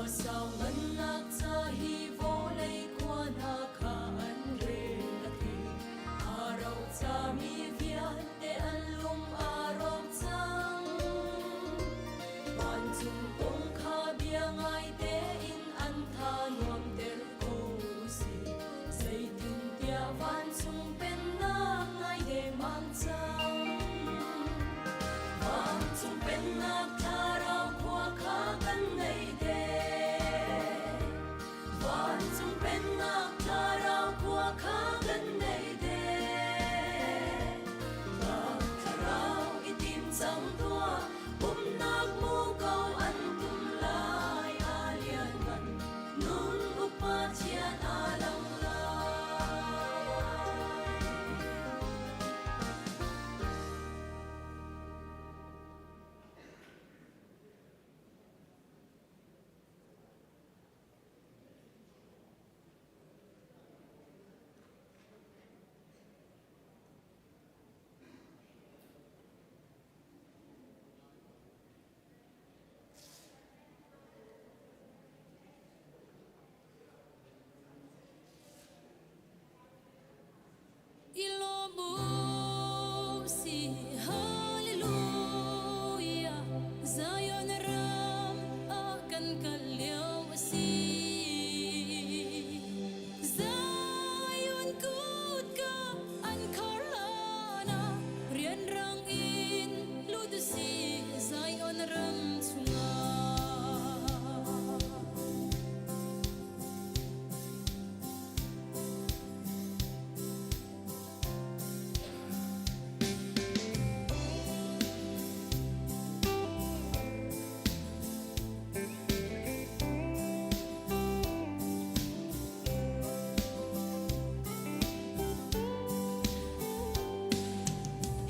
Khuasau ngannak ca hi vawlei khua hna kha an re a thei. Aa roca-mi vialte an lung aa rawk cang. Vancung kong kha bia ngai tein an tha nuamter ko usih. Zeitintiah vancung pennak nai dengmang cang. Vancung pennak thlarau khua kha kan nei te. Vancung pennak thlarau khua kha kan nei te. Mah thlarau i tim cang tuah, pumnak muko an tum lai a lianngan. Nun upa thian a lang lai. I lawm u si Hallelujah Zion ram ah kan kal lio a si Zion kutka an khar hlan ah rianrang in lut u si Zion ram chungah.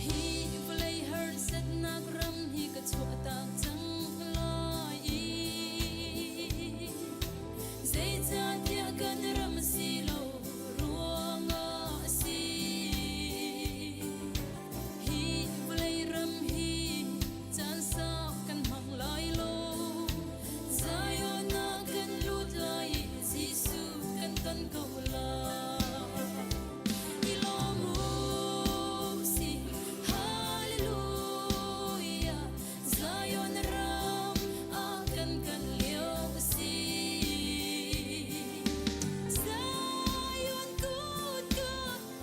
Hi vawlei harsatnak ram hi ka chuahtak cang lai i zeicahtiah kan ram si lo ruangah a si. Hi vawlei ram hi caan sau kan hmang lai lo. Zion ah kan lut lai i Jesuh kan ton ko lai. I lawm u sih, Hallelujah, Zion ram ah kan kal lio a si. Zion kutka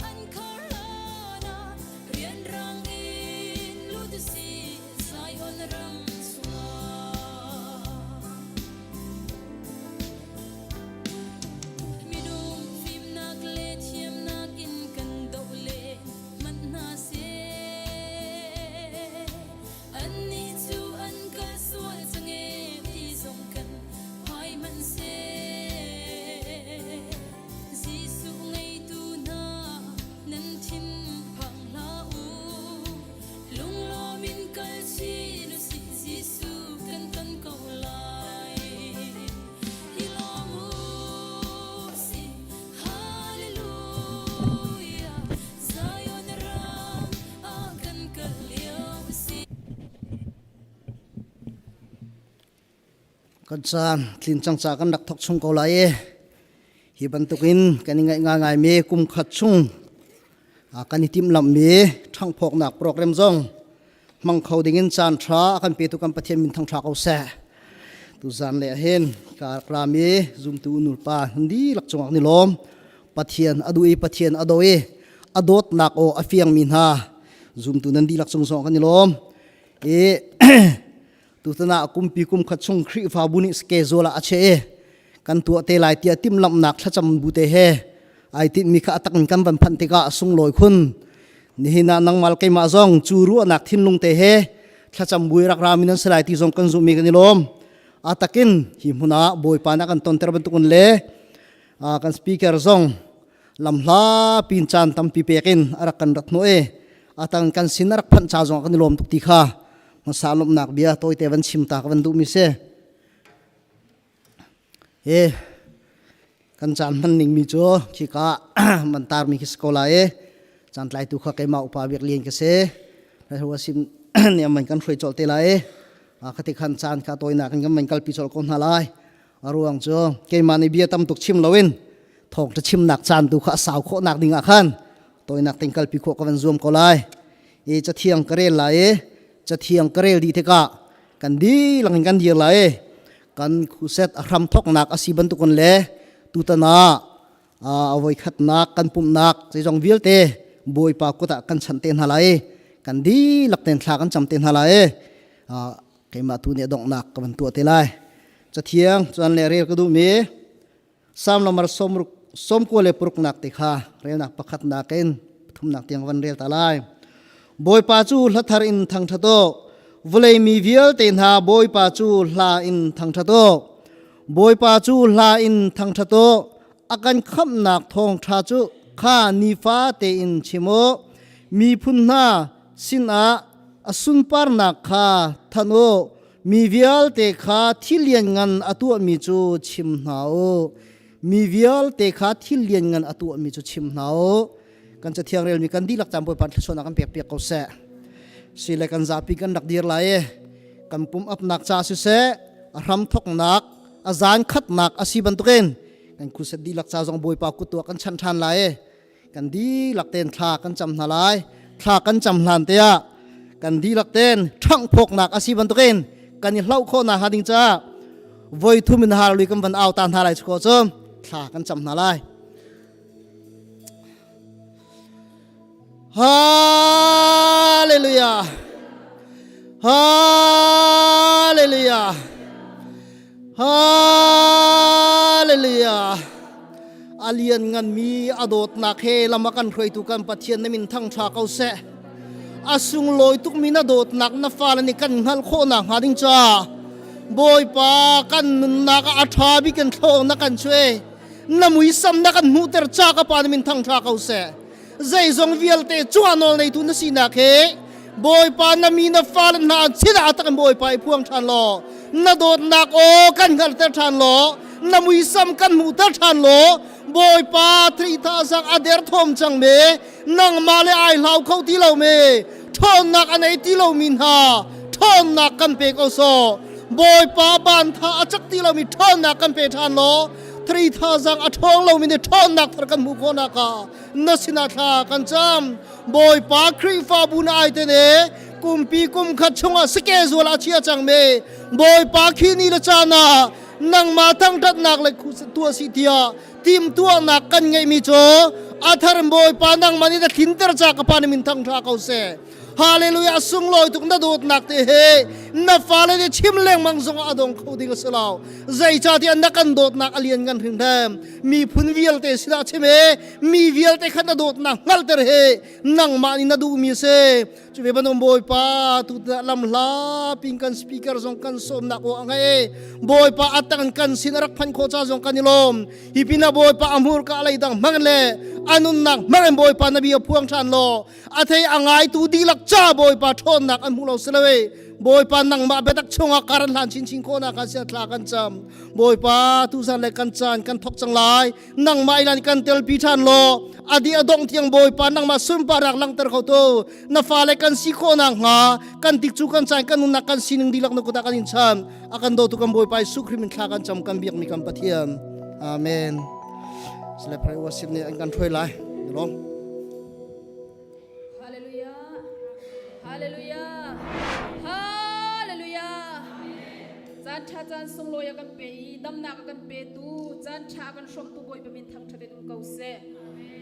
an khar hlan ah rianrang in lut u sih Zion ram chungah. Minung fimnak le thiamnak in kan doh len hmanh hna seh. Annih cu an kal sual cang ee ti zong kan phai hmanh seh. Jesuh ngeitu hna nan thin phang hlah u. Lunglawm in kal chin usih Jesuh kan ton ko lai. I lawm u sih, Hallelujah, Zion ram ah kan kal lio a si. Kan caan tlin cang ca kan rak thok chung ko lai i hi bantukin kan i ngaih ngaingaimi kum khat chung kan i timhlamhmi ṭhanghphawknak program zong hmang kho dingin caan ṭha a kan petu kan Pathian min thangṭha ko seh. Tuzan le hin ka rak rami zumtu nupa dihlak cungah ni lawm Pathian a duh i Pathian a do i a dawtnak aw a fiangmi hna zumtu nan dihlak cung zong kan i lawm. I Tutan ah kumpi kum khat chung Khrihfabu nih schedule ah a che i kan tuah te lai tiah timhlamhnak thlacam bu te he ai tinhmi kha a tak in kan van phanh tikah a sunglawi khun. Nihin ah nangmal keimah zong cu ruahnak thinlung te he thlacam bu i rak ra mi nan si lai ti zong kan zumhmi kan i lawm. A takin hi hmun ah Bawipa nih a kan tonter bantukin le kan speaker zong lamhla pin caan tampi pek in a rak kan rat hnawh i atang kan sin a rak phanh ca zong kan i lawm tuk ti kha hmasa lawmhnak bia tawite van chim ta ka van duhmi si. Hi kan caan hman ning mi cu khika man tar mi khi si ko lai i caan tlaitu kha keimah upa biak lian ka si. Hua sim nih man kan hruai colh te lai i khati khan caan kha tawinak in kan man kalpi colh ko hna lai. Aruang cu keimah nih bia tam tuk chim loin thawngṭha chimnak caan tu kha a sau khawhnak ding ah khan tawinak ting kalpi khawh ka van zuam ko lai. I cathiang ka rel lai i cathiang ka rel dih tikah kan dihlak in kan dir lai i kan khuset a hram thawknak a si bantukun le tutan ah a voikhatnak kan pumhnak zeizong vialte Bawipa kut ah kan chanh te hna lai i kan dihlak tein thla kan cam te hna lai i keimah tu nih a donghnak ka van tuah te lai. Cathiang cuan le rel ka duhmi Salm lamar sawmruk sawmkua le paruknak te kha relnak pakhatnak in pathumnak tiang van rel ta lai. Bawipa cu hla thar in thangṭhat u. Vawlei mi vialte hna Bawipa cu hla in thangṭhat u. Bawipa cu hla in thangṭhat u. A kan khamhnak thawngṭha cu kha nifa tein chim u. Miphun hna sinah a sunparnak kha thanh u. Mi vialte kha thil lianngan a tuahmi cu chim hna u. Mi vialte kha thil lianngan a tuahmi cu chim hna u. Kan cathiang relmi kan dihlak caan Bawipa thluachuahnak kan pek piak ko seh. Si le kan zapi kan rak dir lai i kan pum apnak ca siseh, a hram thoknak, a zan khatnak a si bantukin kan khuset dihlak ca zong Bawipa kut tuah kan chan ṭhan lai i kan dihlak ten thla kan cam hna lai. Thla kan cam hlan te ah kan dihlak ten ṭhanghphawknak a si bantukin kan i hlauh khawhnak hnga ding caah voi thum in hallelujah kan van au ta hna lai cu cu thla kan cam hna lai. Hallelujah. Hallelujah. Hallelujah. A lian nganmi a dawtnak he lam a kan hruaitu kan Pathian na min thangṭha ko seh. A sunglawi tukmi na dawtnak na fale nih kan hngalh khawhnak hnga ding caah Bawipa kan nunnak ah a ṭha bik in thlawng na kan chuai. Na muisam na kan hmuhter ca ka pa na min thangṭha ko seh. Zeizong vialte cungah nawl neitu na sinak he Bawipa na mi na fale hna sinah tak in Bawipa i phuang ṭhan law na dawtnak aw kan hngalhter ṭhan law na muisam kan hmuhter ṭhan law Bawipa thritha zang a der thawm cang me nangmah le ai hlau kho ti lo me ṭhawnnak a nei ti lomi hna ṭhawnnak kan pe ko sawh. Bawipa ban tha a cak ti lomi ṭhawnnak kan pe ṭhan law thritha zang a ṭhawng lomi nih ṭhawnnak thar kan hmuh khawhnak ah na sinah thla kan cam. Bawipa Khrihfabu na ai te ne kumpi kum khat chungah sike zual a chia cang me Bawipa khi ni le caan ah nangmah thangṭhatnak le tuah si tiah timtuahnak kan ngeihmi cu a thar Bawipa nangmah nih na tlinter ca ka pa na min thangṭha ko seh. Hallelujah sunglawi tuk na dawtnak te he na fale nih chim lengmang zong ah a dong kho ding a si lo. Zeicahtiah na kan dawtnak a lian ngan hringhran. Miphun vialte sinah chim he mi vialte kha na dawtnak hngalhter he nangmah nih na duhmi a si. Cu ve bantuk Bawipa tu lam hla pin kan speaker zong kan sawmnak aw a ngei. Bawipa atang kan sin a rak phanh khawh ca zong kan i lawm. Hi pinah Bawipa a hmurka lei dang hmang le a nunnak hmang in Bawipa na bia phuang ṭhan law a thei a ngaitu dihlak ca Bawipa ṭhawnnak an hmu lo si lo e. Bawipa nangmah biatak chungah kar an hlan chinchin khawhnak ah sia thla kan cam. Bawipa tuzan le kan caan kan thok cang lai. Nangmah ilan kan telpi ṭhan law adi a dongh tiang Bawipa nangmah sunparnak langhter kho tu na fale kan si khawhnak hnga kan tik cu kan caan kan nunnak kan sining dihlak na kut ah kan in chan. A kan dawtu kan Bawipa Jesuh Khrih min thla kan cam kan biakmi kan Pathian. Amen. Sile pray worship nih an kan hruai lai. Lawm. Hallelujah. Hallelujah. Hallelujah. Caan ṭha caan sunglawi a kan pe i damnak a kan petu caan ṭha a kan hrawmtu Bawipa min thangṭhat in um ko seh.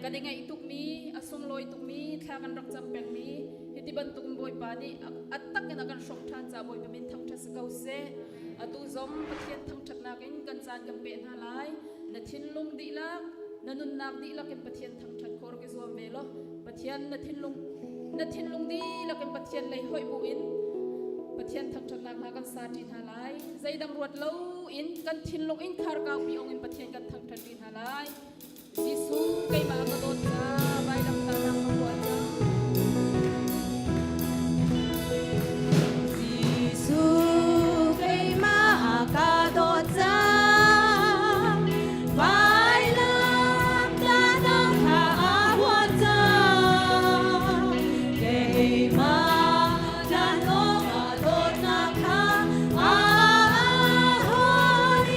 Kan i ngaih tukmi, a sunglawi tukmi, thla kan rak cam pengmi hiti bantuk in Bawipa nih a tak in a kan hrawmh ṭhan caah Bawipa min thangṭhat si ko seh. Atu zong Pathian thangṭhatnak in kan caan kan peh hna lai. Na thinlung dihlak, na nunnak dihlak in Pathian thangṭhat khawh rak i zuam ve law Pathian na thinlung na thinlung dihlak in Pathian lei hoih bu in Pathian thangṭhatnak hna kan sa ṭi hna lai. Zeidang ruat lo in kan thinlung in khar kaupi ong in Pathian kan thangṭhat ṭi hna lai. Jesuh keimah ka dawt ca vailam tahnak ka huat ca. Jesuh keimah ka dawt ca vailam tahnak kha a huat ca keimah tlan awkah dawtnak kha a hawt i.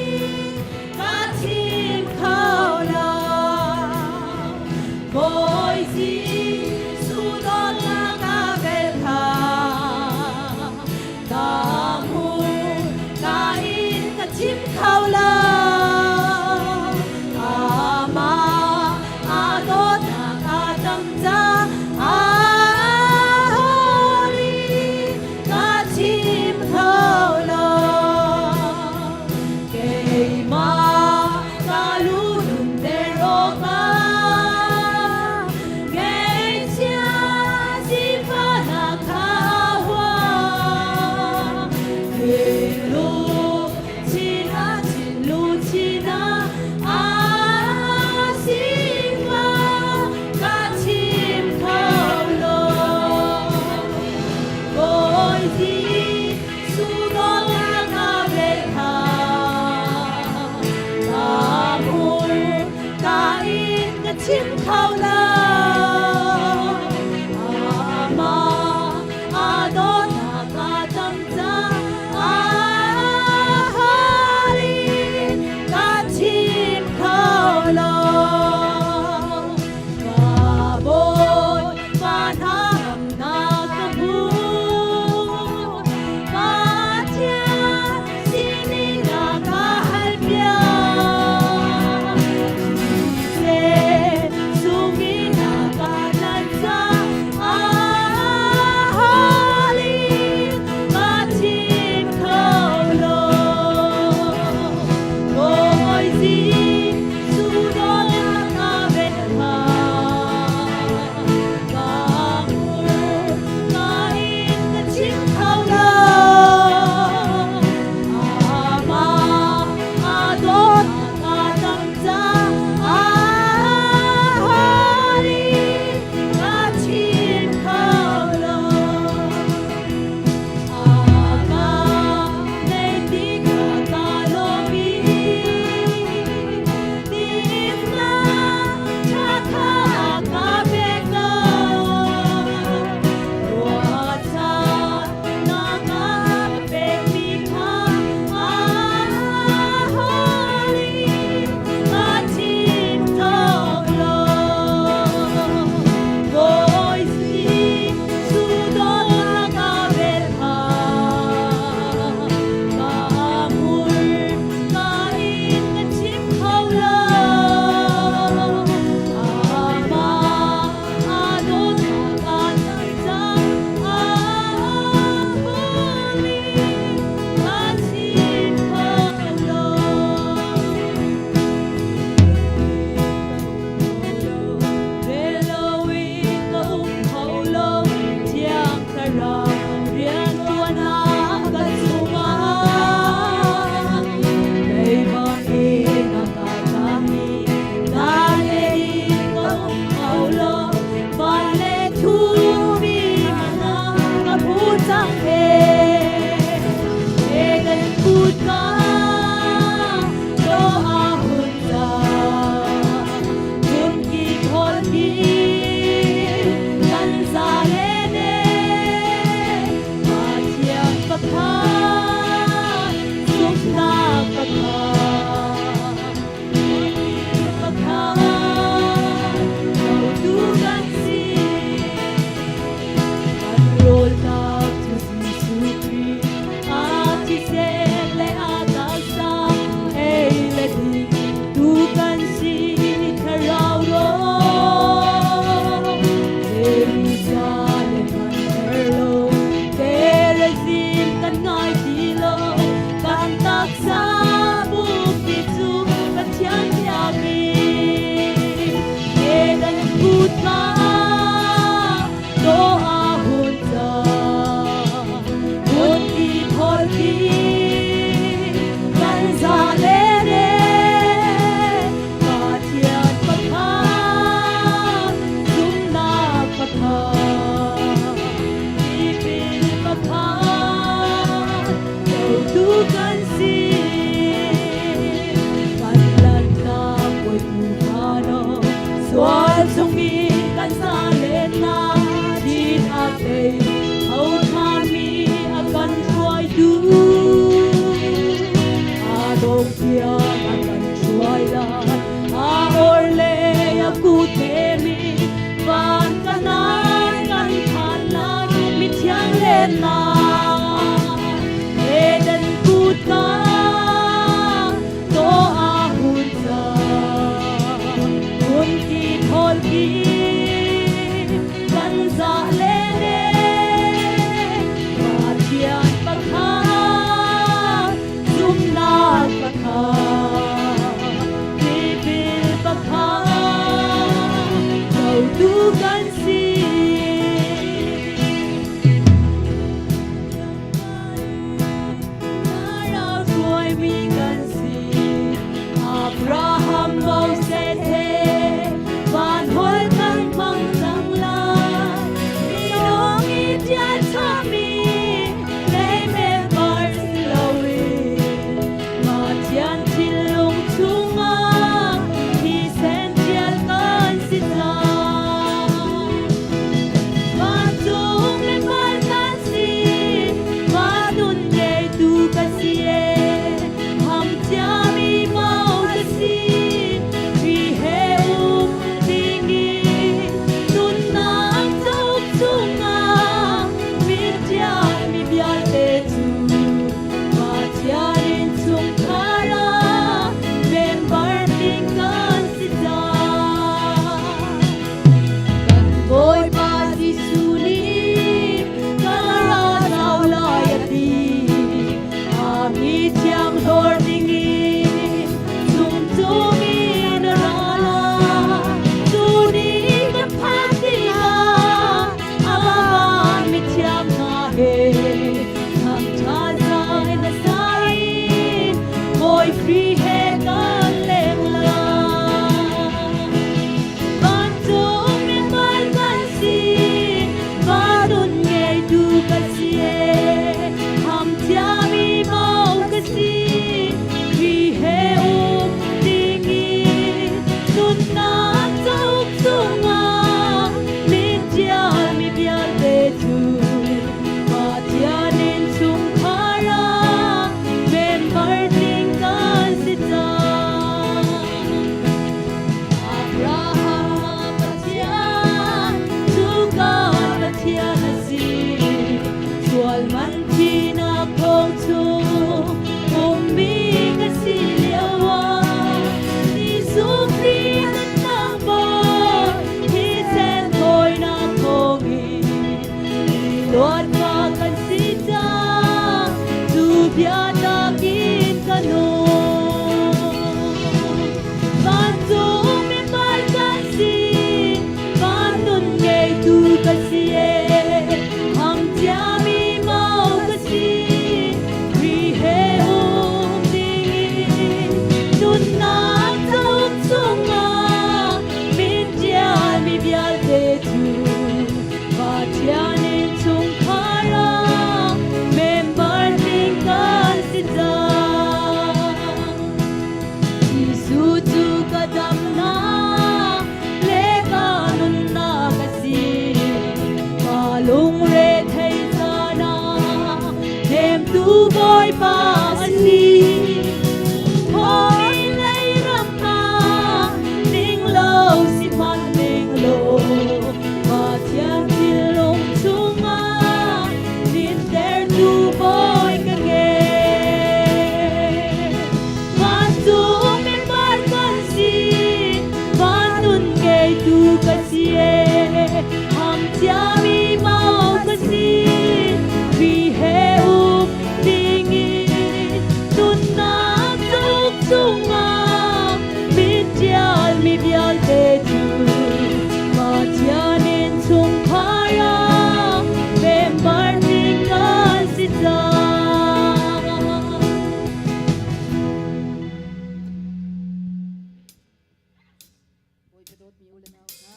lo. Amah aa dawtnak a tam caah holi ka chim kho lo. Keimah ka lu nunter awkah ngeihchia sifahnak kha huam. Thinlu chin ah thinlu chin ah aa sifah ka chim kho lo. Bawi Jesuh dawtnak a vel kha ka hmur ka in ka chim kho lo. Amah aa dawtnak a tam caah hali ka chim kho lo. Ka Bawipa hnangamnak ka hmu. Pathian sinin a ka halpiak. Thisen chungin a ka tlanh caah hali ka chim kho lo. Bawi Jesuh dawtnak a vel kha ka hmur ka in ka chim kho lo. Amah aa dawtnak a tam caah hali ka chim kho lo. A ka nei ti kha ka lawm i dinnak ṭha kha a ka pek ko. Ruahchannak a ka pekmi kha holi ka chim kho lo. Bawi Jesuh dawtnak a vel kha ka hmur ka in ka chim kho lo. Amah aa dawtnak a tam caah holi ka chim kho lo. Rel loin ka um kho lo, Thiang Thlarau rianṭuannak ka chungah. Keimah in a ka kami, ka in ka um kho lo, van le thumi mana ka phu cang he. Eden kutka do a hun cang, Kunki kholki kan za le ne, Pathian pakhat, zumhnak pakhat, pakhat, hotu kan si. Kan rawlnak cu Jesuh Khrih, a thisen le a taksa, ei le ding tu kan si thlarau rawl. Jerusalem kan her lo, Gerizim kan ngai ti lo, kan taksa pumpi cu Pathian biakinn. Eden kutka do a hun cang, Kunki kholki kan za le ne, Pathian pakhat, zumhnak pakhat, tipil pakhat, dotu kan si. Kan lannak Bawitu hano, sual chungmi kan zalennak, thihnak tei tho ṭhanmi a kan hruaitu. A dong tiang a kan hruai lai, a orhlei a kut mi, van kanan kan phan lai, mithiang lennak. Eden kutka Khrih he kan leng lai. Vancung mi hmai kan si, vanun ngeitu kan si e. Ham thiami mau ka si, Khrih he um dingin nunnak cauk chungah min ṭialmi vialte cu Pathian innchungkhar ah member tling kan si cang. Abraham Pathian cu kan Pathian a si. Sual man thinak thawng chung ummi ka si lio ah Jesuh Khrih nunnak bawi thisen thawinak thawngin luatnak kan si cang. Cu biatak in ka nung. Vancung mi hmai kan si, van nun ngeitu ka si e. Ham ciami mau ka si, Khrih he um dingin nunnak cauk chungah min ṭialmi vialte cu Pathian innchungkhar ah member tling kan si cang. Jesuh cu ka damnak le ka nunnak a si. Ka lungre thei caan ah hnemtu Bawipa a si. Hawi lei ram ah ning lo si hmanh ning law Pathian thinlung chungah dintertu Bawi ka ngei. Vancung mi par kan si, van nun ngeitu ka si e. Ham ciami mau ka si, Khrih he um dingin nunnak cauk chungah min ṭialmi vialte cu Pathian innchungkhar ah member tling kan si cang. Bawipa dawtmi u le nau hna.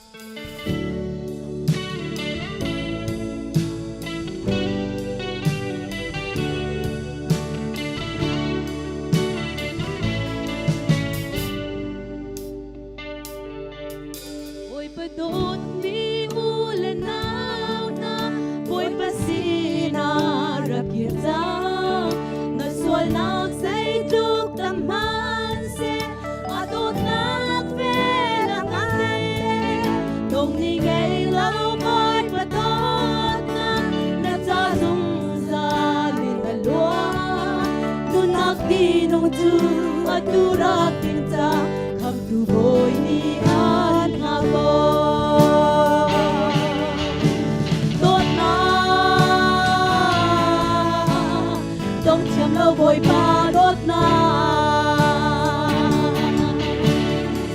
Bawipa dawtmi u le nau hna, Bawipa sinah rak kir cang. Na sualnak zeitluk tam hmanhseh, a dawtnak vel a ngan. Dong ni ngei lo Bawipa dawtnak, na ca zungzal in a luang. Nunnak tinung cu atu rak ting ca, khamtu Bawi nih an hngak ko. Dawtnak, dong thiam lo Bawipa dawtnak.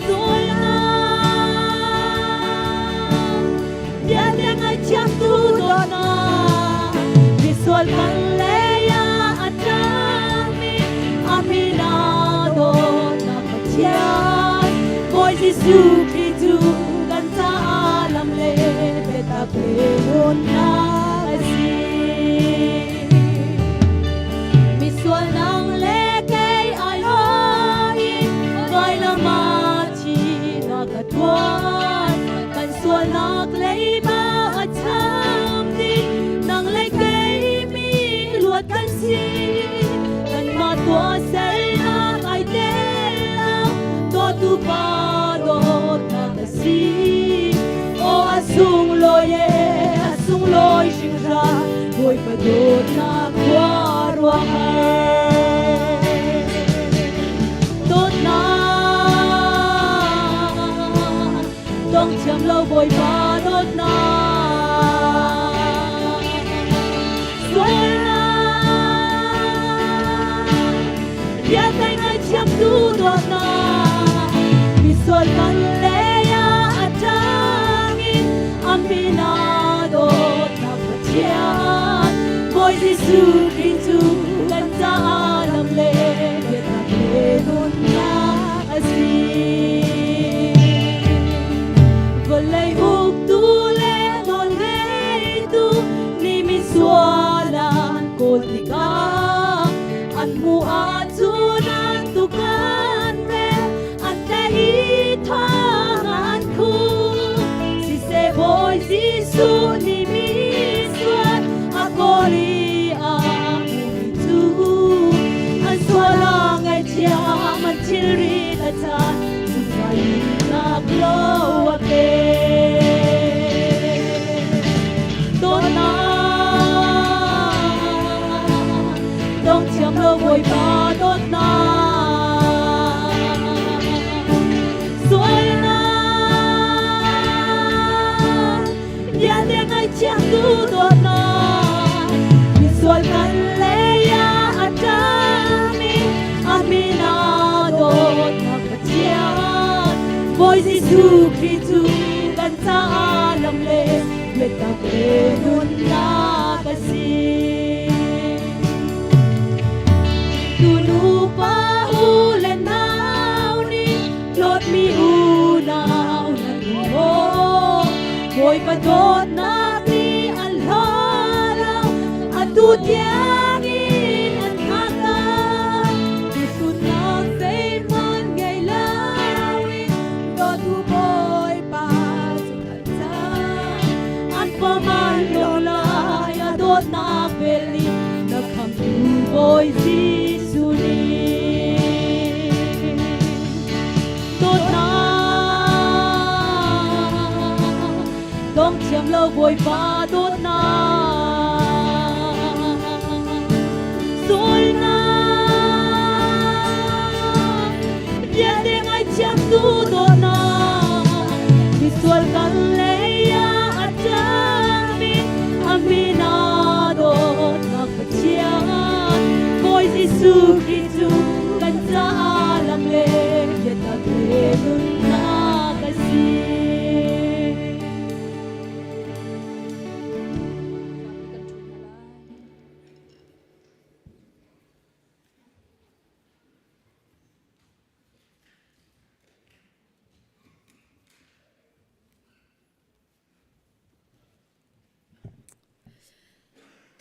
Sualnak, vialte ngaihthiamtu dawtnak, misual kan lei ah a ṭangmi a min ah dawtnak Pathian, Bawi Jesuh Khrih cu kan caah lam le biatak le nunnak a si. Misual nang le kei ai in vailam ah thihnak a tuan. Kan sualnak leiba a cham dih. Nang le kei mi luat kan si. Kanmah tuahsernak ai tel lo. Dawtu Pa dawtnak a si. Aw a sunglawi e, a sunglawi hringhran, Bawipa dawtnak khuaruahhar. Dawtnak, dong thiam lo Bawipa dawtnak. Sualnak, vialte ngaihthiamtu dawtnak, misual kan lei ah a ṭang i a min ah dawtnak Pathian, Bawi Jesuh Khrih cu kan caah lam le biatak le nun. ka ca zungzal nunnak lo a pek. Dawtnak dong thiam lo Bawipa dawtnak sualnak vialte ngaithiamtu dawtnak misual kan lei ah a ṭangmi a min ah dawtnak Pathian Bawi Jesuh Khrih cu kan caah lam le biatak le nunnak a si. Tu nupa u le nau nih dawtmi unau nan um Bawipa dawtnak nih an hla lo atu tiangin an hngak Tusunnak zeihmanh ngei loin dawtu Bawipa cu kal cang an paman lo lai a dawtnak vel in na khamtu Bawi Jesuh nih dawtnak dong thiam lo Bawipa dawtnak sualnak vialte ngaithiamtu dawtnak misual kan lei ah a ṭangmi a min ah dawtnak Pathian Bawi Jesuh Khrih cu kan caah lam le biatak le nunnak a si.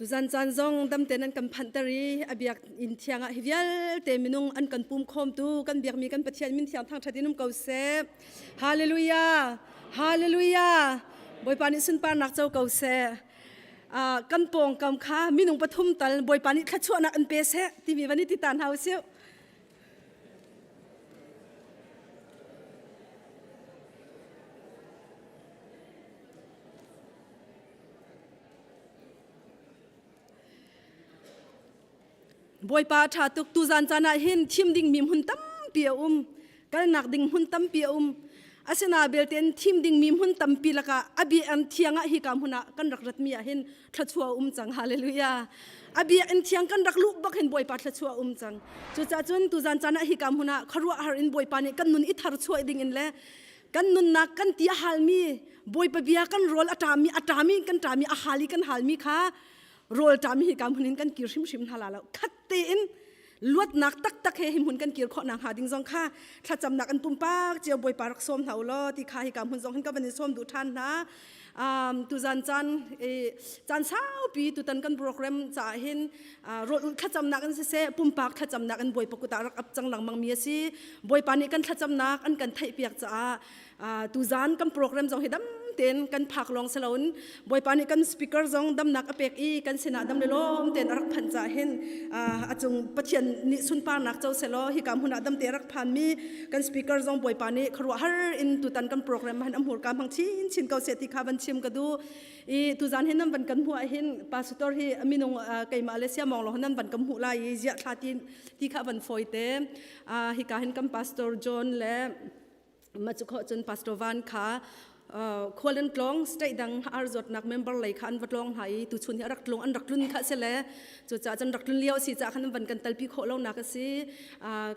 Tuzan caan zong damten an kan phanhter i a biak inn thiang ah hi vialte minung an kan pum khawmtu kan biakmi kan Pathian min thiang thangṭhat in um ko seh. Hallelujah! Hallelujah! Bawipa nih sunparnak co ko seh. Kan pawngkam kha minung pathum tal Bawipa nih thluachuahnak an pe seh timi van i ti ta hna usih. Bawipa a ṭha tuk tuzan caan ah hin thim dingmi hmun tampi a um kalnak ding hmun tampi a um asina belte in thim dingmi hmun tampi lakah a biakinn thiang ah hika hmun ah kan rak ratmi ah hin thluachuah a um cang hallelujah a biakinn thiang kan rak luh bak hin Bawipa thluachuah a um cang cucaah cun tuzan caan ah hika hmun ah khuaruahhar in Bawipa nih kan nun i thar chuah ding in le kan nunnak kan ti a halmi Bawipa bia kan rawl a ṭami a ṭami kan ṭami a hal i kan halmi kha rawl ṭami hi ka hmun in kan kir hrimhrim hna la lo khat tein luatnak taktak he hi hmun kan kir khawh nak hnga ding zong kha thlacamnak an pumpak cio Bawipa rak sawm hna u law ti kha hi ka hmun zong hin ka van in sawm duh ṭhan hna tuzan caan caan saupi tutan kan program caah hin rawl ulh thlacamnak in siseh pumpak thlacamnak in Bawipa kut ah rak ap cang lengmang mi a si Bawipa nih kan thlacamnak an kan theihpiak caah tuzan kan program zong hi dam tein kan phak lawng si loin Bawipa nih kan speaker zong damnak a pek i kan sinah dam le lawm tein a rak phanh caah hin a cung Pathian nih sunparnak co selaw hika hmun ah dam te a rak phanmi kan speaker zong Bawipa nih khuaruahhar in tutan kan program han a hmurka hmang chin chin ko seh ti kha van chim ka duh i tuzan hin nan van kan hmuh ah hin pastor hi minung keimah le siamong lo nan van kan hmuh lai i ziah thla ti ti kha van fawi te hika hin kan pastor John le mah cu khawh cun pastor Van kha khual an tlawng state dang ar zawtnak member lei kha an va tlawng hna i tuchun hi a rak tlung an rak tlun kha si le cucaah cun rak tlun lio a si caah khan van kan talpi khawh lo nak a si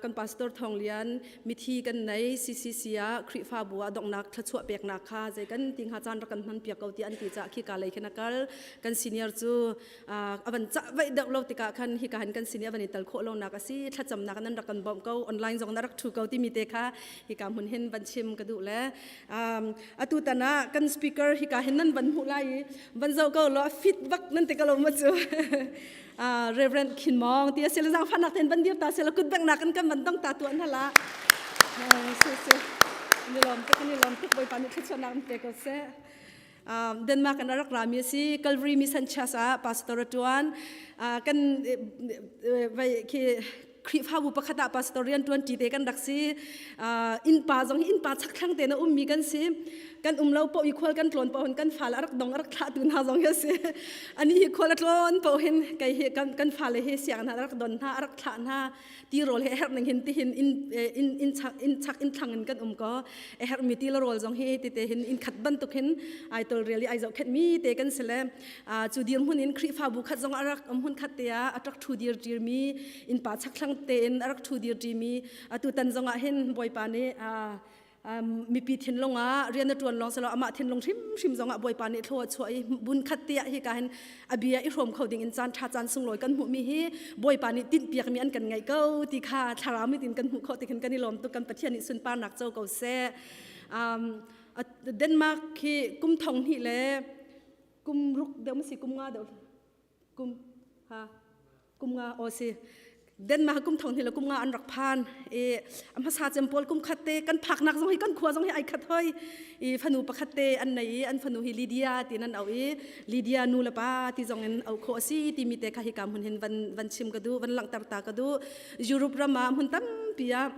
kan pastor Thawng Lian mithi kan nei CCC ah Khrihfabu ah donghnak thluachuah peknak kha zei kan ti hnga caan rak kan hman piak ko ti an ti caah khi ka lei khin a kal kan senior cu a van cah vaih deuh lo tikah khan hika hin kan sin i a van i tal khawh lonak a si thlacamnak nan rak kan bawmh ko online zong na rak thu ko timi te kha hika hmun hin van chim ka duh le atu tan ah kan speaker hika hin nan van hmuh lai i van zoh ko lo fit bak nan ti ko lo ma cu Reverend Khin Mong ti a si le zaangfahnak ten van dir ta se la kut bengnak kan kan van dong ta tuan hala si si ni lawm tuk ni lawm tuk Bawipa nih thluachuahnak in pe ko seh Denmark in a rak rami a si Calvary Mission Church ah pastor a tuan kan vai khi Khrihfabu pakhat ah pastor rian ṭuan ṭi te kan rak si. Innpa zong hi innpa chakthlang te na ummi kan si. Kan um lo paoh i khual kan tlawn paoh hin kan fale a rak dong a rak thlahtu hna zong hi a si. Ani hi khual a tlawn paoh hin kei hi kan, kan fale hi sianginn ah a rak don hna, a rak thlah hna. Tirawl he herh ning hin tihin in in in chak in chak in thlang in kan um ko. A herhmi ti le rawl zong hi tite hin inn khat bantuk hin ai tolrel i ai zohkhenh mi te kan si le cu dirhmun in Khrihfabu khat zong a rak um hmun khat te ah a rak ṭhu dir ṭirmi innpa chakthlang tein a rak ṭhu dir ṭimi atu tan zong ah hin Bawipa nih mipi thinlung ah rian a ṭuan lawng silo amah thinlung hrimhrim zong ah Bawipa nih thlua a chuah i bun khat te ah hi ka hin a bia i hrawm kho ding in caan ṭha caan sunglawi kan hmuhmi hi Bawipa nih tinhpiakmi an kan ngeih ko ti kha thlarau mit in kan hmuh khawh ti khin kan i lawm tuk kan Pathian nih sunparnak co ko seh. Denmark khi kum thong hnih le kum ruk deuh ma si kum nga deuh kum ha kum nga o si Denmark kum thong hnih le kum nga an rak phan i a hmasa cem pawl kum khat te kan phaknak zong hi kan khua zong hi ai khat hoi i fanu pakhat te an nei i an fanu hi Lydia ti nan au i Lydia nu le pa ti zong in au khawh a si timi te kha hi ka hmun hin van van chim ka duh van langhter ta ka duh Europe ram ah hmun tampi ah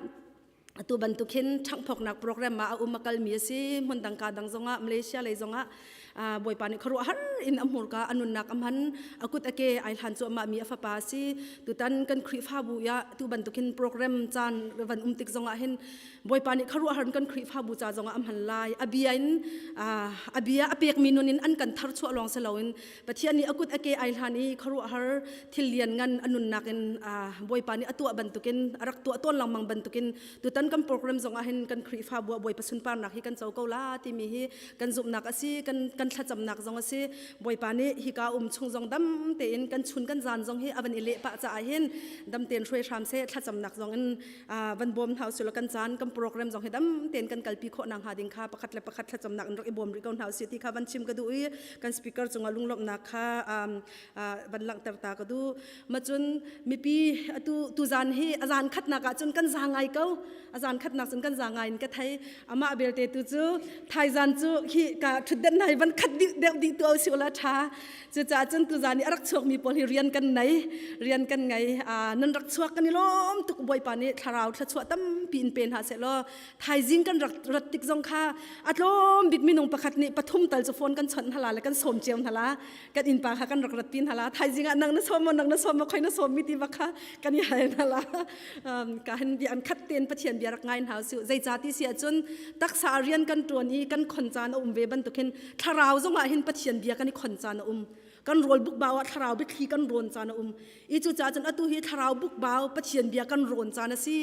Atu bantuk hin ṭhanghphawknak program ah a um a kalmi a si. Hmun dang ka dang zongah Malaysia lei zongah Bawipa nih khuaruahhar in a hmurka a nunnak a hman a kut a ke ai hlan cuahmah mi a fapa a si. Tutan kan Khrihfabu ah tu bantuk hin program caan van um tik zongah hin Bawipa nih khuaruahhar in kan Khrihfabu ca zongah a hman lai. A bia in a bia a pekmi nun in an kan tharchuah lawng si loin Pathian nih a kut a ke ai hlan i khuaruahhar thil lian ngan a nunnak in Bawipa nih a tuah bantukin a rak tuah tawn lengmang bantukin tutan kan program zong ah hin kan Khrihfabu ah Bawipa sunparnak hi kan co ko la timi hi kan zumhnak a si kan kan thlacamnak zong a si Bawipa nih hika um chung zong dam tein kan chun kan zan zong hi a van i leh pah caah hin dam tein hruai hram seh thlacamnak zong in van bawm hna usih law kan caan kan program zong hi dam tein kan kalpi khawh nakhnga ding kha pakhat le pakhat thlacamnak in rak i bawm rih ko hna usih ti kha van chim ka duh i kan speaker cungah lunglawmhnak kha van langhter ta ka duh macun mipi atu tuzan hi a zan khatnak ah cun kan za ngai ko a zan khatnak cun kan za ngai in ka thei amah belte tu cu thaizan cu hi ka thutden nai van khat dih deuh dih tu si ula tha cucaah cun tuzan i a rak chuakmi pawl hi rian kan nei rian kan ngei nan rak chuak kan i lawm tuk bawipa nih thlarau thluachuah tampi in pe hna seh law thaizing kan rak rat tik zong kha a tlawm bik minung pakhat nih pathum tal cu phone kan chawnh hna la le kan sawm cio hna la kan innpa kha kan rak rat pi hna la thaizing ah nang na sawm maw nang na sawm maw khoi na sawm mi ti bak kha kan i hal hna la ka hin bia an khat tein pathian bia rak ngai hna su zeica ti si ahcun taksa rian kan tuan i kan khon caan a um ve bantukin thlarau zong ah hin pathian bia kan i khon caan a um kan rawl bukbau ah thlarau biathli kan rawn caan a um i cucaah cun atu hi thlarau bukbau pathian bia kan rawn caan a si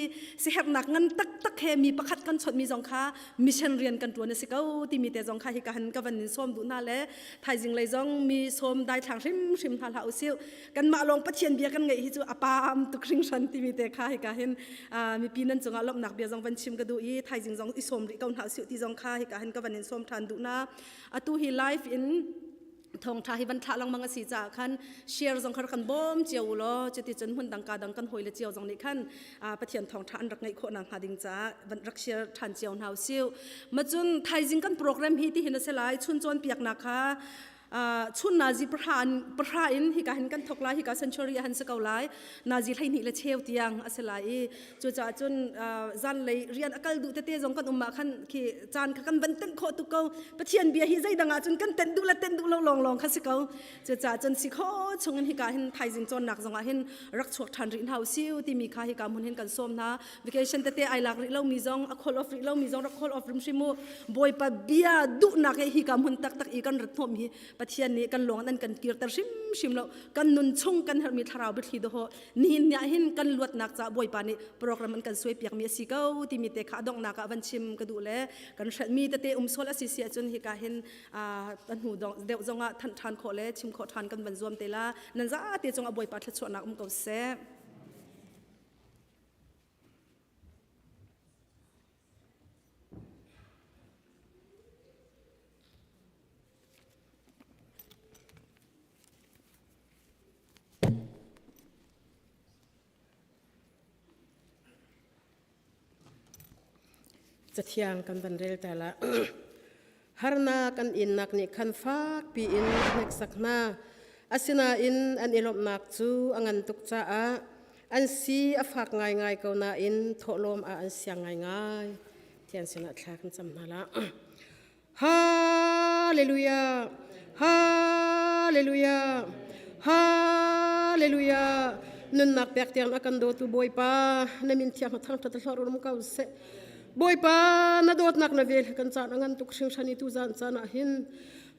siherhnak ngan taktak he mi pakhat kan chawnhmi zong kha mission rian kan tuan a si ko timi te zong kha hi ka han ka van in sawm duh hna le thaizing lei zong mi sawm daithlang hrimhrim hna hlah usih kanmah lawng pathian bia kan ngeih hi cu a paam tuk hringhran timi te kha hika hin mipi nan cungah lawmhnak bia zong van chim ka duh i thaizing zong i sawm rih ko hna usih ti zong kha hika hin ka van in sawm ṭhan duh na atu hi live in thawngṭha hi van thlah lengmang a si caah khan share zong kha kan bawm cio u law cuti cun hmun dang ka dang kan hawile cio zong nih khan Pathian thawngṭha an rak ngeih khawh nakhnga ding caah van rak share ṭhan cio hna usih macun thaizing kan program hi ti hin a si lai chun cawnpiaknak kha chun nazi pahra in hika hin kan thok lai hika century ah han si ko lai nazi 12 le cheu tiang a si lai i cucaah cun zanlei rian a kal duh tete zong kan um ah khan khi caan kha kan van tenh khawh tuk ko pathian bia hi zeidang ah cun kan tenh duh le tenh duh lo lawng lawng kha si ko cucaah cun si kho chungin hika hin thaizing cawnnak zong ah hin rak chuak ṭhan rih hna usiu timi kha hika hmun hin kan sawm hna vacation tete ai lak rih lomi zong a call off rih lomi zong rak call off hrimhrim u bawipa bia duhnak he hika hmun taktak i kan rat hnawm hi pathian nih kan lawng an kan kirter hrimhrim lo kan nun chung kan herhmi thlarau biathli dawh nihin ni ah hin kan luatnak ca bawipa nih program an kan suai piakmi a si ko timi te kha a donghnak ah van chim ka duh le kan hrelhmi tete um sual a si si ahcun hika hin a hnu deuh zongah thanh ṭhan khawh le chim khawh ṭhan kan van zuam te la nan zate cungah bawipa thluachuahnak um ko seh. Cathiang kan van rel ta la. Harnak an innak nih khan fakpi in a hneksak hna. Asinain an i lawmhnak cu a ngan tuk caah. An si a fak ngaingai ko nain thawhlawm ah an siang ngaingai. Thian sinah thla kan cam hna la. Hallelujah! Hallelujah! Hallelujah! Nunnak pek tiang a kan dawtu Bawipa, na min thiang thangthat hlor um ko seh. Bawipa, na dawtnak na vel kan caan a ngan tuk hringhran i tu zan caan ah hin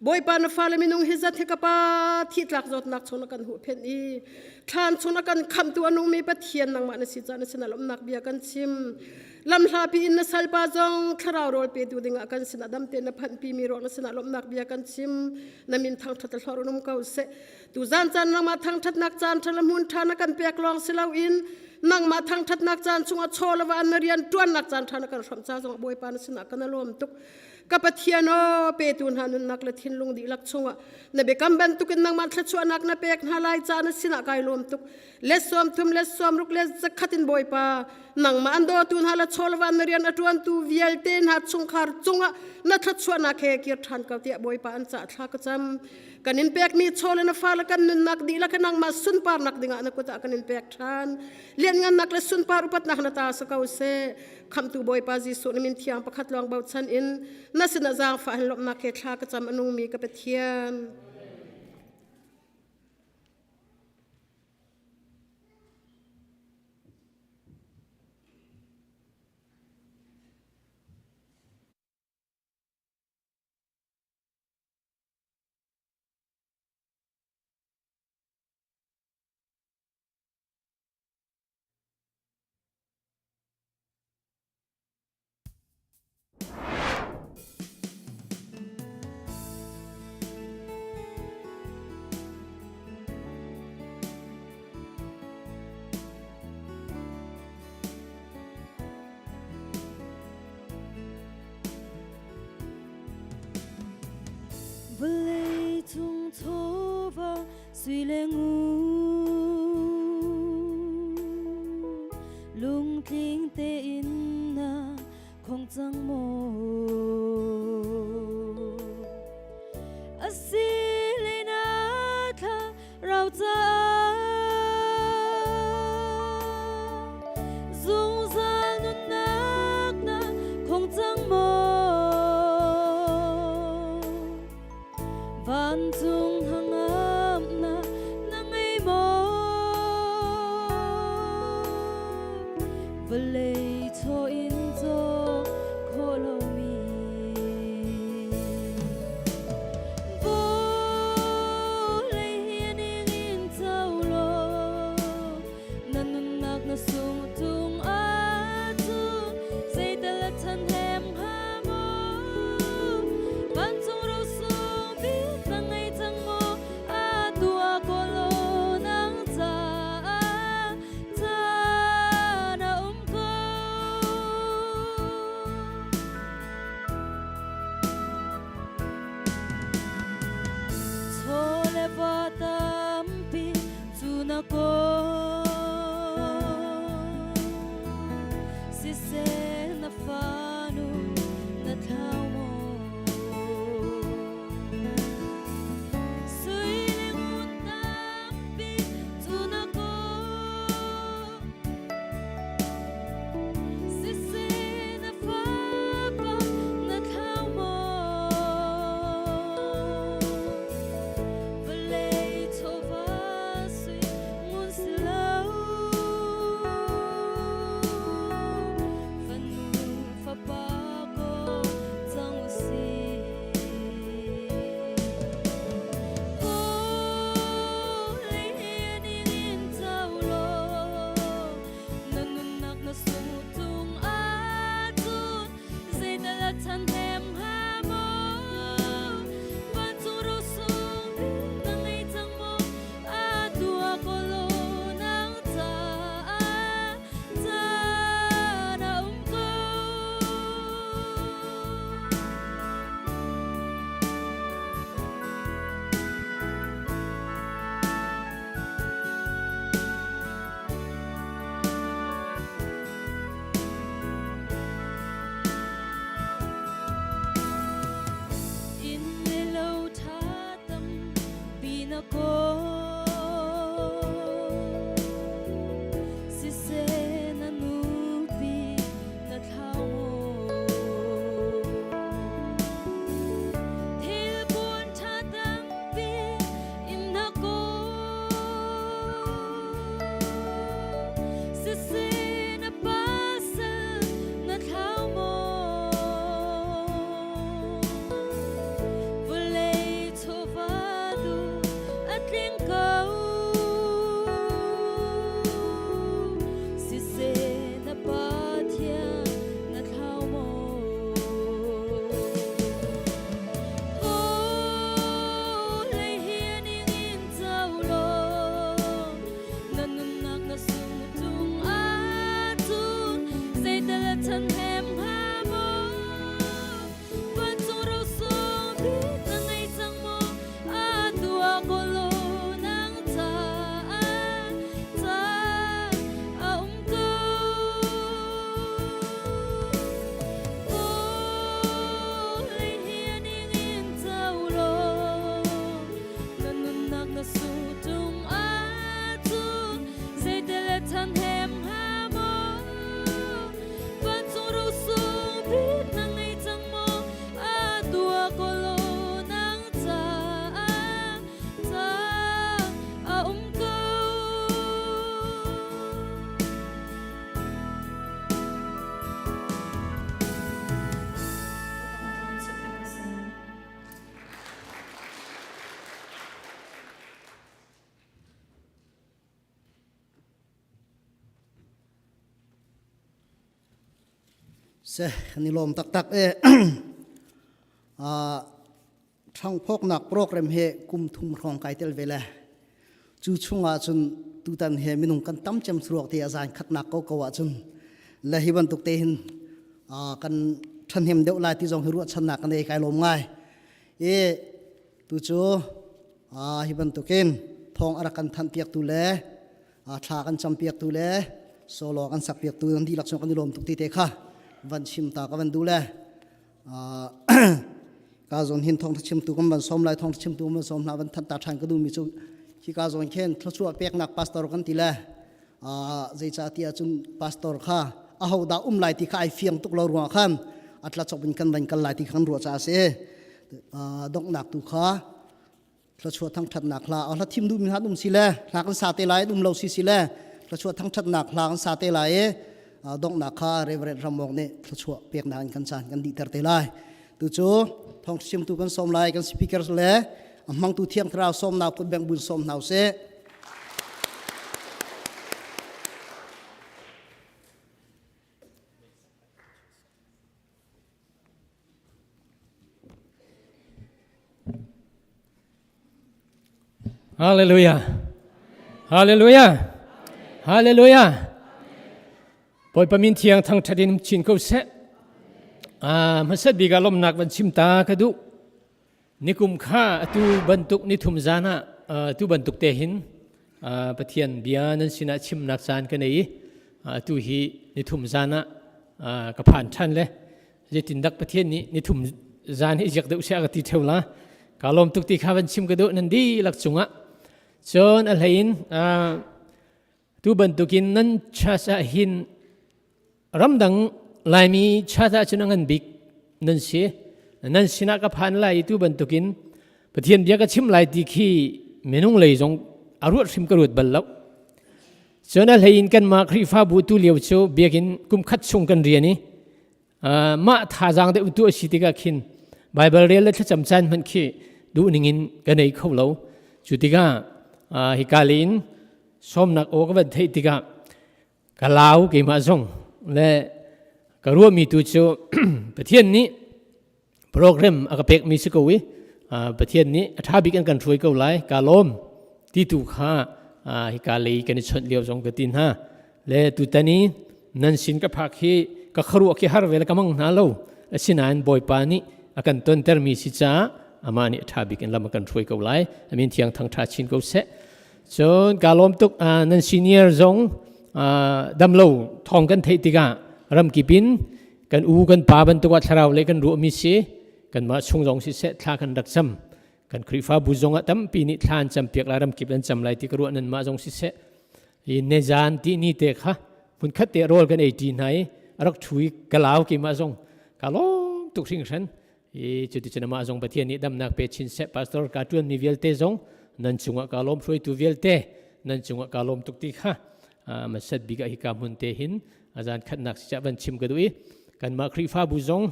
Bawipa na fale minung hi zat hi ka pa thi tlak zawtnak chung na kan huhphenh i thlan chung na kan khamtu a nungmi Pathian nangmah na si caan na sin lawmnak bia kan chim. Lamhlapi in na salpa zong thlarau rawl petu dingah kan sinah dam tein na phanhpi mi ruang na sinah lawmhnak bia kan chim. Na min thangṭhat le hlorh in um ko seh. Tu zan caan nangmah thangṭhatnak caan ṭha le hmun ṭha na kan pek lawng si loin nangmah thangṭhatnak caan chungah chaw le va an na rian ṭuannak caan ṭha na kan hrawmh ca zongah Bawipa na sinah kan lawm tuk. Ka Pathian aw petu hna nunnak le thinlung dihlak chungah na biakam bantukin nangmah thluachuahnak na pek hna lai ca na sinah kai lawm tuk. Le 30 le 60 le 100 in Bawipa nangmah an dawtu hna le chawlva na rian a ṭuantu vialte hna chungkhar cungah na thluachuahnak he kir ṭhan ko tiah Bawipa an cah thla ka cam. Kan in pekmi chaw le na fale kan nunnak dihlak nangmah sunparnak dingah na kut ah kan in pek ṭhan. Lianngannak le sunpar upatnak na ta sa ko seh. Khamhtu Bawipa Jesuh na min thiang pakhat lawng bochan in na sinah zaangfah in lawmhnak he thla ka cam a nungmi ka Pathian. Vawlei cung chawva sui le ngun lungtling tein na khong cang maw? Asi le na thla rau caah zungzal nunnak na khong cang maw? Vancung hangamnak na ngei maw? Vawlei chaw in caw khawh lomi vawlei hi ning in co law na nunnak na sung tung ahcun zeital a ṭhahnem hnga maw? Vancung rosung bik na ngei cang maw? Atu ah kawl law nang caah caan a um ko. Chaw le va tampi cu na kawl. Siseh na fanu na thlau maw? Sui le ngun tampi cu na kawl. Siseh na fapa na thlau maw? Vawlei chawva sui ngun si lo. Fanu fapa ko cang u sih. Vawlei hi ning in co law, na nunnak na sung tung ahcun zeital a ṭhahnem hnga maw? Vancung rosung na ngei cang maw? Atu ah kawl law nang caah caan a um ko. Se ni lawm taktak e. Ṭhangphawknak program he kum thum hrawng kai tel ve le cu chungah cun tutan he minung kan tam cem suruak ti a zan khatnak ko ko ahcun le hi bantuk te hin kan ṭhahnem deuh lai ti zong hi ruahchannak kan ei kai lawm ngai. I tu cu hi bantukin thawng a rak kan thanh piaktu le thla kan cam piaktu le solo kan sak piaktu nan dihlak chung kan i lawm tuk ti te kha van chim ta ka van duh le ka zawn hin thawngtha chimtu kan van sawm lai thawngtha chimtu kan van sawm hna van thanh ta ṭhan ka duhmi cu khi ka zawn khin thluachuah peknak pastor kan ti le zeicah ti ahcun pastor kha aho dah um lai ti kha ai fiang tuk lo ruangah khan a tla chop in kan van kal lai ti kha kan ruah caah a si donghnak tu kha thluachuah thangṭhatnak hla hla thim duhmi hna um si le hla kan sa te lai um lo si si le thluachuah thangṭhatnak hla kan sa te lai i donghnak kha Reverend Ramwong nih thluachuah peknak in kan caan kan dihter te lai tu cu thawng chimtu kan sawm lai kan speaker le a hmangtu thiang thlarau sawmnak kut beng bun sawm hna usih Hallelujah. Hallelujah. Hallelujah. Bawipa min thiang thangṭhat in chin ko seh. Ah, hmasat bik ah lawmhnak van chim ta ka duh. Nikum kha atu bantuk nithum zan ah atu bantuk te hin Pathian bia nan sinah chimnak caan ka nei i atu hi nithum zan ah ka phan ṭhan le zeitindak Pathian nih nithum zan hi ziak deuh seh a ka ti ṭheu la. Ka lawm tuk ti kha van chim ka duh nan dihlak cungah. Cun a hlei in tu bantukin nan church ah hin ramdang Laimi church ah cun a ngan bik nan si. Nan sinah ka phan lai i tu bantukin Pathian bia ka chim lai ti khi minung lei zong a ruat hrim ka ruat bal lo. Cun a hlei in kanmah Khrihfabu tu lio cu biakinn kum khat chung kan rian i mah thazaang deuh tu a si tikah khin Baibal rel le thlacam caan hmanh khi duh ning in ka nei kho lo. Cu tikah hika lei in sawmnak aw ka van theih tikah ka lau keimah zong le ka ruahmi tu cu Pathian nih program a ka pekmi si ko i Pathian nih a ṭha bik an kan hruai ko lai ka lawm ti tu kha hika lei kan i chawnh lio zong ka ti hna le tutan i nan sin ka phak hi ka kharuah khi har ve le ka mang hna lo asinain Bawipa nih a kan tontermi si caah amah nih a ṭha bik in lam a kan hruai ko lai amin thiang thangṭha chin ko seh Cun kaa lawm tuk nan senior zong damlo thawng kan theih tikah ramkip in kan u kan pa bantuk ah thlarau le kan ruahmi si kanmah chung zong siseh thla kan rak cam kan Khrihfabu zong ah tampi nih thla an campiak lai ramkip an cam lai ti ka ruah nanmah zong siseh i nezan ti ni te kha hmunkhat te rawl kan ei ṭi hna i a rak ṭhu i ka lau keimah zong ka lawm tuk hringhran I cuticun amah zong Pathian nih damnak pe chin seh pastor ka ṭuanmi vialte zong nan cungah ka lawm hruaitu vialte nan cungah ka lawm tuk ti kha hmasat bik ah hika hmun te hin azan khatnak si van chim ka duh i kanmah Khrihfabu zong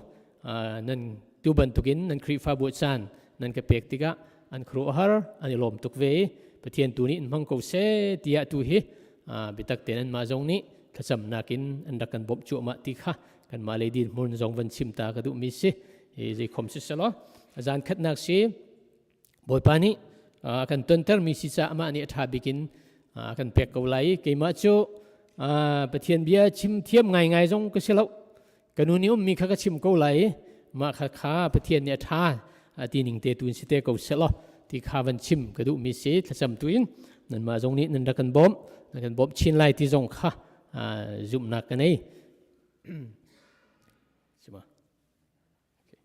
nan tu bantukin nan Khrihfabu caan nan ka pek tikah an khuaruahhar an i lawm tuk ve i Pathian tu nih in hmang ko seh tiah tu hi biatak tein anmah zong nih thlacamnak in an rak kan bawmh cuahmah ti kha kanmah lei din hmun zong van chim ta ka duhmi si i zeikhom si selaw zan khatnak si Bawipa nih a kan tontermi si caah amah nih a ṭha bik in a kan pek ko lai i keimah cu Pathian bia chim thiam ngaingai zong ka si lo ka nu nih ummi kha ka chim ko lai i mah kha kha Pathian nih a ṭha ti ning te tu in si te ko selaw ti kha van chim ka duhmi si thlacam tu in nanmah zong nih nan rak kan bawmh nan kan bawmh chin lai ti zong kha zumhnak ka nei Sima. Okay.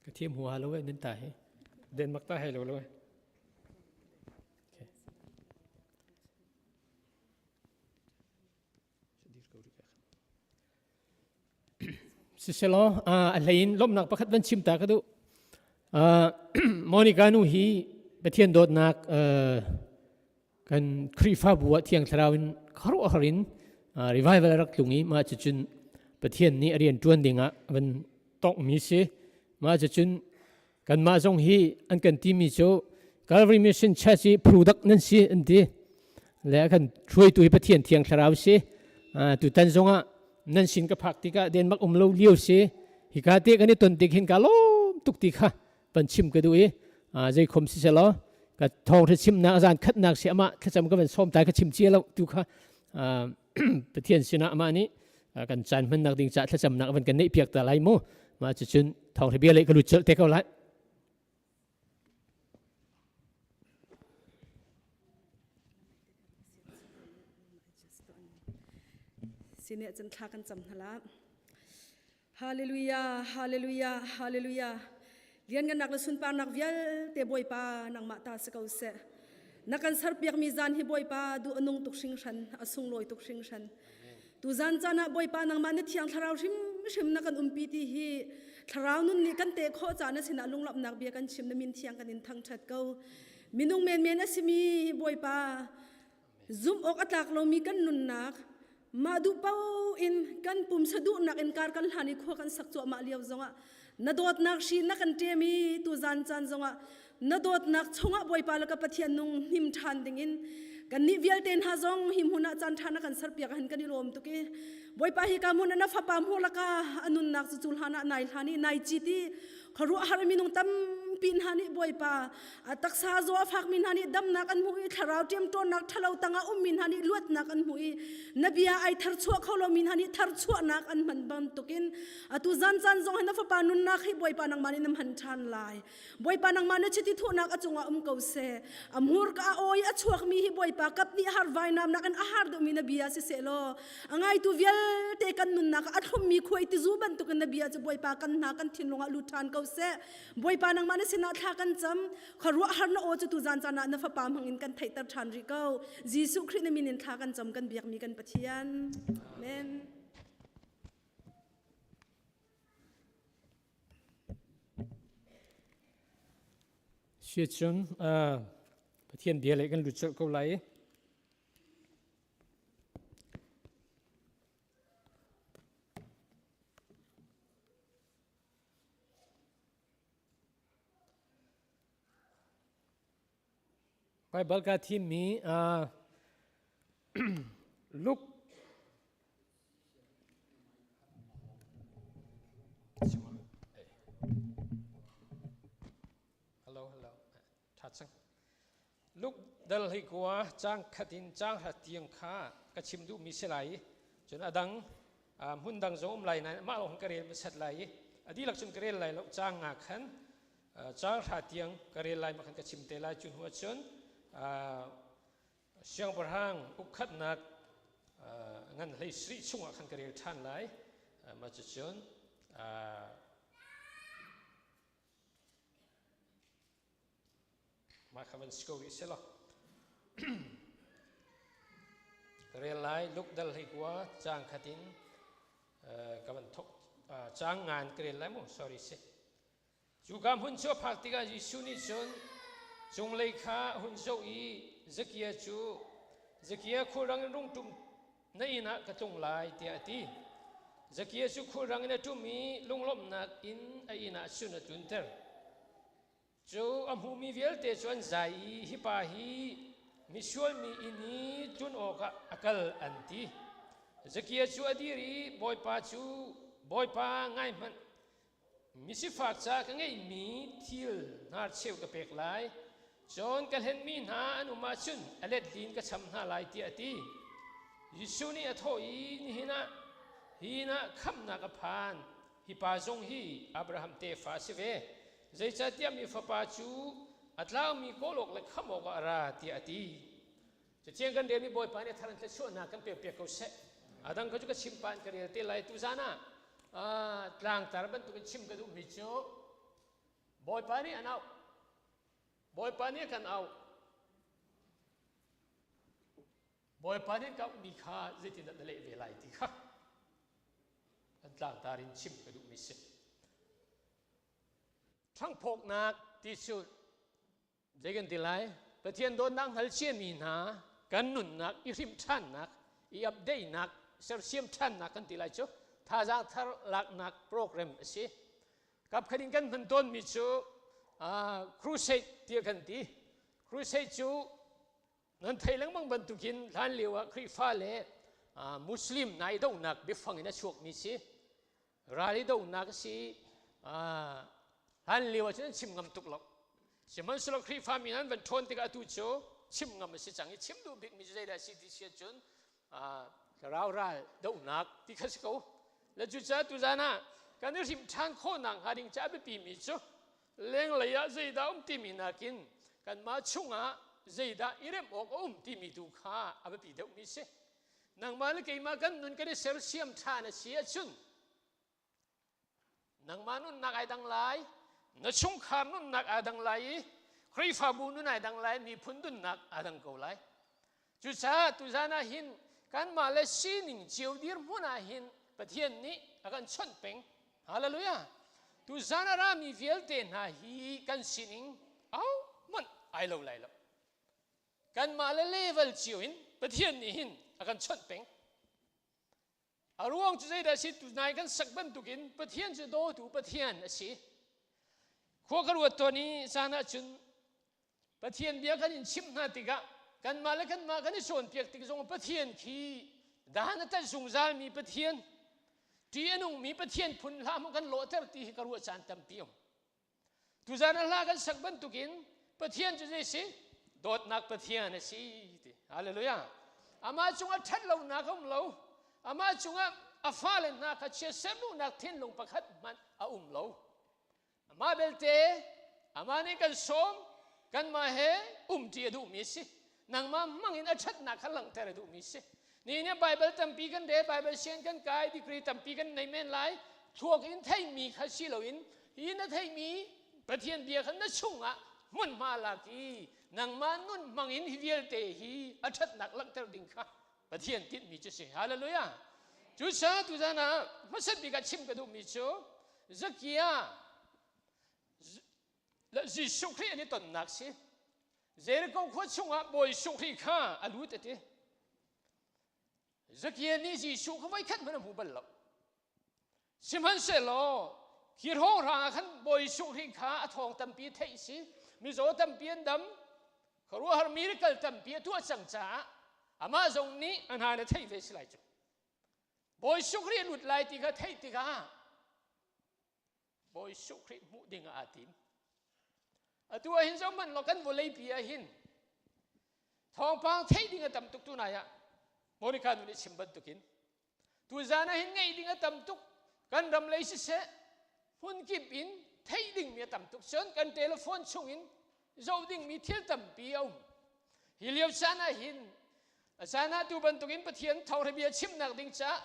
Ka thiam hua lo eh nan ta hi. Denmark ta hai lo lo eh. Okay. Siselaw a hlei in lawmhnak pakhat van chim ta ka duh. Monica nu hi Pathian dawtnak kan Khrihfabu ah Thiang Thlarau in khuaruahhar in revival a rak tlung i mah cucun. Pathian nih a rian ṭuan dingah van tongmi si. Mah cucun kanmah zong hi an kan timi cu Calvary Mission Church i product nan si an ti. Le kan hruaitu hi Pathian Thiang Thlarau si. Tutan zongah nan sin ka phak tikah Denmark um lo lio si. Hika te kan i ton tik hin ka lawm tuk ti kha van chim ka duh i zei khom si selaw ka thawng hre chimnak zan khatnak si amah thlacam ka van sawm tai ka chim cia lo tu kha Pathian sinah amah nih kan caan hmannak ding caah thlacamnak van kan neih piak ta lai mu mah cucun thawng hre bia lei ka lut colh te ko lai. Sine cun thla kan cam hna la. Hallelujah, hallelujah, hallelujah. Lianngannak le sunparnak vialte Bawipa nangmah ta si ko seh. Na kan serpiakmi zan hi Bawipa duh a nung tuk hringhran, a sunglawi tuk hringhran. Tu zan caan ah Bawipa nangmah na thiang thlarau hrimhrim na kan umpi ti hi thlarau nun nih kan teh khawh caan a sinah lunglawmhnak bia kan chim na min thiang kan in thangṭhat ko. Minung menmen a simi Bawipa Zumh awk a tlak lomi kan nunnak, mah duh paoh in kan pumsa duhnak in kar kan hlan i khua kan sak cuahmah lio zongah na dawtnak hri na kan ṭem i tuzan caan zongah na dawtnak chungah Bawipa le ka Pathian nung hnim ṭhan dingin kannih vialte hna zong hi hmun ah caan ṭha na kan serpiak ahhin kan i lawm tuk i Bawipa hi ka hmun ah na fapa hmuh laka a nunnak cu cu hlan ah nai hlan i nai cit i khuaruahhar minung tampi hna nih Bawipa a taksa zaw a fakmi hna nih damnak an hmuh i thlarau ṭemṭawnnak ṭhalo tangah ummi hna nih luatnak an hmuh i na bia ai tharchuah kho lomi hna nih tharchuahnak an hman bantukin atu zan caan zong hi na fapa nunnak hi Bawipa nangmah nih na hman ṭhan lai. Bawipa nangmah na chiti thuhnak a cungah um ko seh. A hmurka a awi a chuakmi hi Bawipa kap nih har vainam nakin a har deuhmi na bia si seh law a ngaitu vialte kan nunnak ah a thlummi khuai tizu bantukin na bia cu Bawipa kan hna kan thinlung ah lut ṭhan ko seh. Bawipa nangmah na sinah thla kan cam. Khuaruahhar na aw cu tu zan caan ah na fapa hmang in kan theihter ṭhan rih ko. Jesuh Khrih na min in thla kan cam kan biakmi kan Pathian. Amen. Siacun Pathian bia lei kan lut colh ko lai. Baibal ka thimmi Luke Hello, hello. Tha cang. Luke dal hei kua cang khat in cang hra tiang kha ka chim duh mi si lai. Cun adang hmun dang zong um lai nain mah lawng ka rel hmasat lai i a dihlak cun ka rel lai lo caang nga khan caang hra tiang ka rel lai ma khan ka chim te lai cu hnu ahcun siangpahrang ukkhatnak ngan hlei sarih chungah khan ka rel ṭhan lai mah cucun Mah kha van si ko rih selaw. Ka rel lai Luke dal hlei kua caang khat in ka van thok caang ngan ka rel lai mu sorry si. Cu ka hmun cu a phak tikah Jesuh nih cun cunglei kha a hun zoh i Zakia cu Zakia khulrang in rung ṭum na inn ah ka tlung lai tiah a ti. Zakia cu khulrang in a ṭum i lunglawmhnak in a inn ah cun a tlunter. Cu a hmumi vialte cu an zai i hi pa hi misual mi inn i tlun awkah a kal an ti. Zakia cu a dir i Bawipa cu Bawipa ngai hmanh misifak ca ka ngeihmi thil hnarcheu ka pek lai cun ka hlenmi hna an um ahcun a let lin ka cham hna lai tiah a ti. Jesuh nih a thawh i nihin ah hi inn ah khamhnak a phan hi pa zong hi Abraham tefa a si ve. Zeicahtiah mi fapa cu a tlaumi kawl awk le khamh awkah a ra tiah a ti. Cathiang kan relmi Bawipa nih a thar in thluachuahnak kan pekpiak ko seh. A dang kha cu ka chim pah in ka rel te lai. Tuzan ah tlangtar bantukin chim ka duhmi cu Bawipa nih an auh. Bawipa nih a kan auh. Bawipa nih ka auhmi kha zeitindah na leh ve lai ti kha kan tlangtar in chim ka duhmi si. Ṭhangphawknak ti cu zei kan ti lai? Pathian dawtnak hngalciami hna kan nunnak i hrimh ṭhannak, i update-nak, sersiam ṭhannak kan ti lai cu. Thazaang thar laknak program a si. Kapkhat in kan hman tawnmi cu crusade tiah kan ti. Crusade cu nan thei lengmang bantukin hlan lio ah Khrihfa le Muslim nai dohnak biafang in a chuakmi si. Ral i dohnak a si. Hlan lio ah cun an chim ngam tuk lo. Sihmanhsehlaw Khrihfa mi an van ṭhawn tikah atu cu chim ngam a si cang i chim duh bikmi cu zeidah a si ti si ahcun thlarau ral dohnak ti kha si ko. Le cucaah tuzan ah kan i hrimh ṭhan khawhnak hnga ding ca a biapimi cu lenglei ah zeidah um timi nakin kanmah chungah zeidah i remh awk a um timi tu kha a biapi deuhmi si. Nangmah le keimah kan nun kan i sersiam ṭhan a si ahcun nangmah nunnak ai dang lai, na chungkhar nunnak aa dang lai i Khrihfabu nun ai dang lai, miphun nunnak aa dang ko lai. Cucaah tuzan ah hin kanmah le sining cio dirhmun ah hin Pathian nih a kan chawnh peng. Hallelujah. Tuzan a rami vialte hna hi kan sining ahohmanh ai lo lai lo. Kanmah le level cio in Pathian nih hin a kan chawnh peng. A ruang cu zeidah a si tunai kan sak bantukin Pathian cu dawtu Pathian a si. Khua ka ruat tawn i caan ahcun Pathian bia kan in chimh hna tikah kanmah le kanmah kan i cawnpiak tik zong Pathian khi dan a tat zungzalmi Pathian ṭih a nungmi Pathian phun hlah maw kan lawhter ti hi ka ruah caan tampi um. Tuzan a hla kan sak bantukin Pathian cu zei si? Dawtnak Pathian a si ti. Hallelujah. Amah cungah ṭhat lonak a um lo. Amah cungah a fale hna kha chiatserhnak thinlung pakhat hmanh a um lo. Amah belte amah nih kan sawm kanmah he umṭi a duhmi a si. Nangmah hmang in a ṭhatnak kha langhter a duhmi a si. Ni nih Bible tampi kan rel, Bible sian kan kai, degree tampi kan nei men lai. Thluak in theimi kha si loin hi na theimi Pathian bia kha na chungah hmunhma lak i nangmah nun hmang in hi vialte hi a ṭhatnak langhter ding kha Pathian tinhmi cu si. Hallelujah. Cucaah tuzan ah hmasat bik ah chim ka duhmi cu Zakia Jesuh Khrih an i tonnak si. Jericho khua chungah Bawi Jesuh Khrih kha a lut a ti. Zakia nih Jesuh kha voikhat hmanh a hmu bal lo. Sihmanhsehlaw khi hrawnghrang ah khan Bawi Jesuh Khrih kha a thawng tampi theih si. Mizaw tampi an dam. Khuaruahhar miracle tampi a tuah cang caah amah zong nih a hna na theih ve si lai cu. Bawi Jesuh Khrih a lut lai ti kha theih tikah Bawi Jesuh Khrih hmuh ding ah aa tim. Atu ah hin zohhmanh law kan vawleipi ah hin thawngpang theih ding a tam tuk tunai ah Monica nu nih chim bantukin tuzan ah hin ngeih ding a tam tuk kan ram lei siseh hmun kip in theih dingmi a tam tuk cun kan telephone chung in zoh dingmi thil tampi a um hi lio caan ah hin a caan ah tu bantukin Pathian thawngṭha bia chimnak ding caah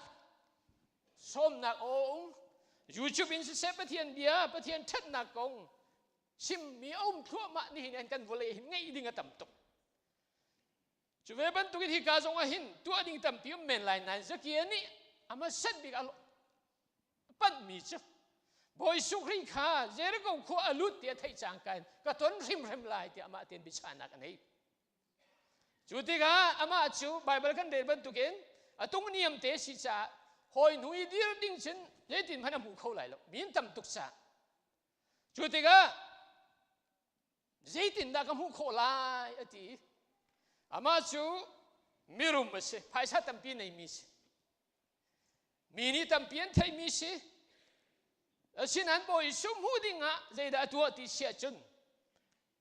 sawmnak aw um YouTube in siseh Pathian bia Pathian ṭhatnak kong chimmi a um thluahmah nihin an kan vawlei hin ngeih ding a tam tuk cu ve bantukin hika zong ah hin tuah ding tampi um men lai nain Zakia nih ama set bik a panhmi cu Bawi Khrih kha Jericho khua a lut ti a theih cangka in ka ton hrimhrim lai tiah amah tein biachahnak a nei Cu tikah amah cu Baibal kan rel bantukin a tung niam te si caah hawi hnu i dir ding cun zeitin hmanh a hmu kho lai lo. Mi an tam tuk caah. Cu tikah zeitindah ka hmuh khawh lai a ti. Amah cu mirum a si, phaisa tampi neimi si. Mi nih tampi an theihmi si. Asinain Bawi Jesuh hmuh dingah zeidah a tuah ti si ahcun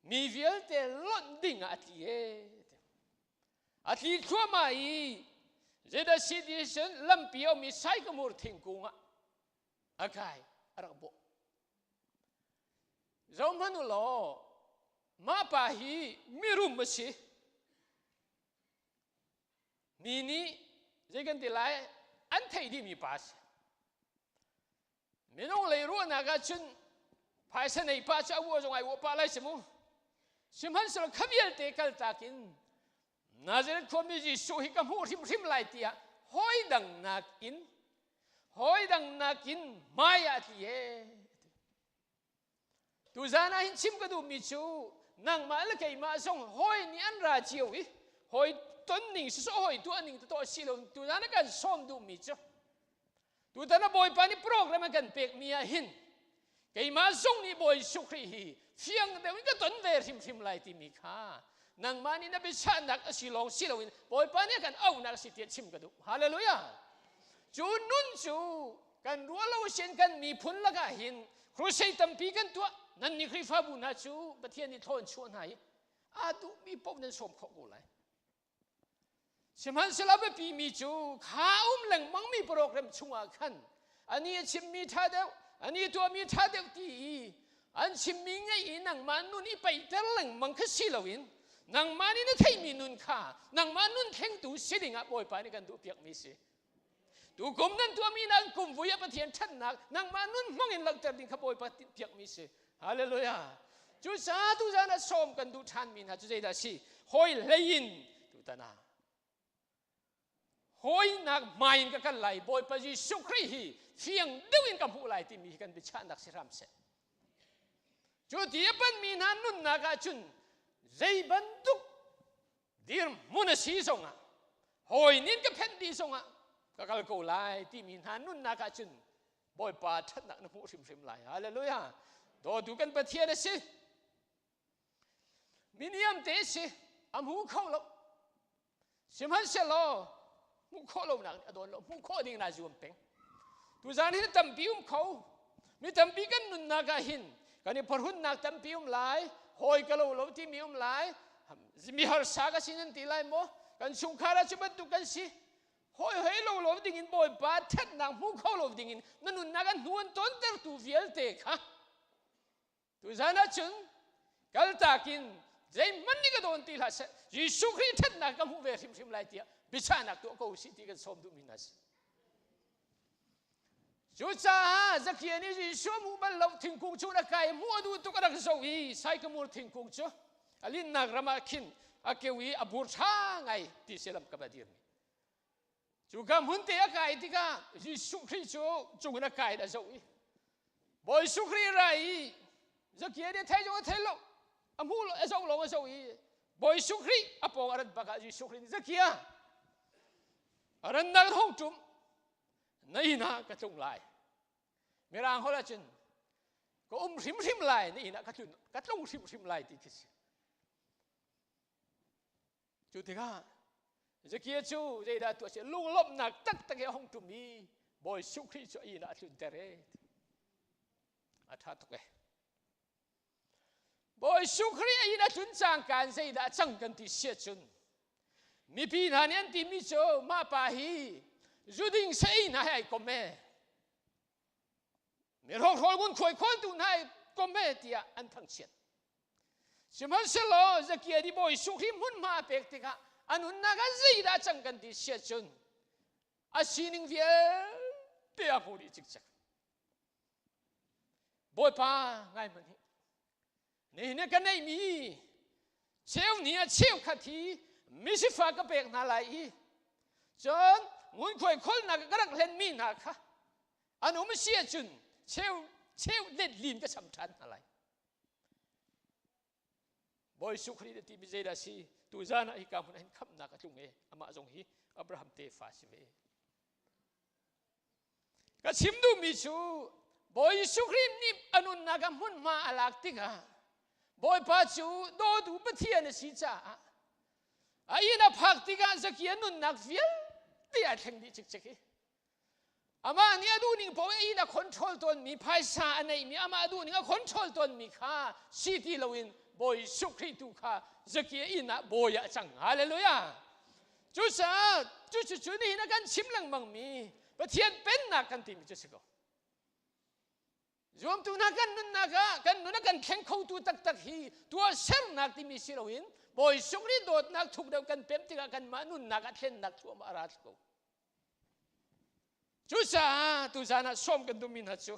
mi vialte lonh ding ah a tli e a tli thluahmah i zeidah si ti cun lampi a um i saikamur thingkung ah a kai a rak bawh zohhmanh u law mah pa hi mirum a si mi nih zei kan ti lai an theih dihmi pa a si Minung lei ruahnak ahcun phaisa nei pa cu a uah zong ai uah pah lai si mu. Sihmanhsehlaw kha vialte kaltak in Nazareth khuami Jesuh hi ka hmuh hrimhrim lai tiah hawi dang nakin hawi dang nakin hmai ah a tli ee. Tuzan ah hin chim ka duhmi cu nangmah le keimah zong hawi nih an ra cio i hawi ton ning siseh hawi tuah ning to si lo tuzan ah kan sawm duhmi cu. Tutan a Bawipa nih program a kan pekmi ah hin keimah zong nih Bawi Jesuh Khrih hi fiang deuh in ka ton ve hrimhrim lai timi kha nangmah nih na biachahnak a si lawng si loin Bawipa nih a kan auhnak a si tiah chim ka duh. Hallelujah! Cu nun cu kan ruah lo sin kan miphun lakah hin crusade tampi kan tuah nan nih Khrihfabu hna cu Pathian nih thlawn chuah hna i aa duhmi paoh nan sawm khawh ko lai. Sihmanhsehlaw biapi mi cu kha um lengmangmi program chungah khan ani a chimmi ṭha deuh, ani tuahmi ṭha deuh ti i an chimmi ngaih i nangmah nun i peihter lengmang kha si loin nangmah nih na theihmi nun kha nangmah nun thlengtu si dingah Bawipa nih kan duhpiakmi si. Tukum nan tuahmi nan kum vui ah Pathian ṭhatnak nangmah nun hmang in langhter ding kha Bawipa tinhpiakmi si. Hallelujah. Cucaah tuzan ah sawm kan duh ṭhanmi hna cu zeidah a si? Hawi hlei in tutan ah hawinak hmai in ka kal lai Bawipa Jesuh Khrih hi fiang deuh in ka hmuh lai timi hi kan biachahnak si hram seh. Cu ti a panmi hna nunnak ah cun zei bantuk dirhmun a si zongah hawi nin ka phenh dih zongah ka kal ko lai timi hna nunnak ah cun Bawipa ṭhatnak na hmuh hrimhrim lai. Hallelujah. Dawtu kan Pathian a si. Miniam te si a hmu kho lo. Sihmanhsehlaw hmuh khawh lonak nih a dawn lo. Hmuh khawh ding naa zuam peng. Tuzaan hi tampi um kho. Mi tampi kan nunnak ah hin kan i phorhunnak tampi um lai, hawi ka lo lo timi um lai, mi harsa ka si nan ti lai maw? Kan chungkhar ah cu bantuk kan si. Hawi hei lo lo ding in Bawipa ṭhatnak hmu kho lo ding in na nunnak an hnu an tontertu vialte kha Tuzan ahcun kaltak in zeihmanh nih ka dawn ti hlah seh Jesuh Khrih ṭhatnak ka hmuh ve hrimhrim lai tiah biachahnak tuah ko usih ti kan sawm duhmi hna si. Cucaah Zakia nih Jesuh a hmuh bal lo thingkung cu a kai hmuh a duh tuk a rak zoh i saikamur thingkung cu a linnak ram ah khin a keu i a bur ṭha ngai ti sialam ka va dirmi. Cuka hmun te a kai tikah Jesuh Khrih cu cungin a kai in a zoh i Bawi Jesuh Khrih ra i Zakia nih thei zong a thei lo a hmu lo a zoh lawng a zoh i Bawi Jesuh Khrih a pawng a rat bak ah Jesuh Khrih nih Zakia a rannak hong ṭum na inn ah ka tlung lai Mirang holh ahcun ka um hrimhrim lai na inn ah ka tlun ka tlung hrimhrim lai ti khi si Cu tikah Zakia cu zeidah tuah si lunglawmhnak taktak he a hung ṭum i Bawi Jesuh Khrih cu a inn ah a tlunter e. A ṭha tuk e. Bawi Jesuh Khrih a inn a tlun cangka in zeidah a cang kan ti si ahcun mipi hna nih an timi cu mah pa hi zuding sei hna he ai kom e. Mi hrawkhrol ngunkhuai khawltu hna he kom e tiah an thangchiat. Sihmanhsehlaw Zakia nih Bawi Jesuh Khrih hmunhma a pek tikah a nunnak ah zeidah cang kan ti si ahcun a sining vialte a hmu dih cikcek. Bawipa ngai hmanh hi nihin ka neihmi cheu ni ah cheukhat hi misifa ka pek hna lai i cun ngunkhuai kholnak ka rak hlenmi hna kha an um si ahcun cheu cheu let lim ka cham ṭhan hna lai. Bawi Jesuh Khrih na timi zeidah si? Tuzan ah hika hmun ah hin khamhnak a tlung e. Amah zong hi Abraham tefa si ve. Ka chim duhmi cu Bawi Jesuh Khrih nih a nunnak ah hmunhma a lak tikah Bawipa cu dawtu Pathian a si caah a inn a phak tikah Zakia nunnak vialte a thleng dih cikcek i Amah nih a duhning paoh in a control tawnmi phaisa a neihmi amah a duhning a control tawnmi kha si ti loin Bawi Jesuh Khrih tu kha Zakia inn ah bawi ah a cang. Hallelujah. Cucaah cucu cu nihin a kan chim lengmangmi Pathian pennak kan timi cu si ko. Zuamtu hna kan nunnak ah kan nun a kan thleng khotu taktak hi tuahsernak timi si loin Bawi Jesuh Khrih dawtnak thuk deuh kan pem tikah kanmah nunnak ah thlennak thuam a ra ko. Cucaah tuzan ah sawm kan duhmi hna cu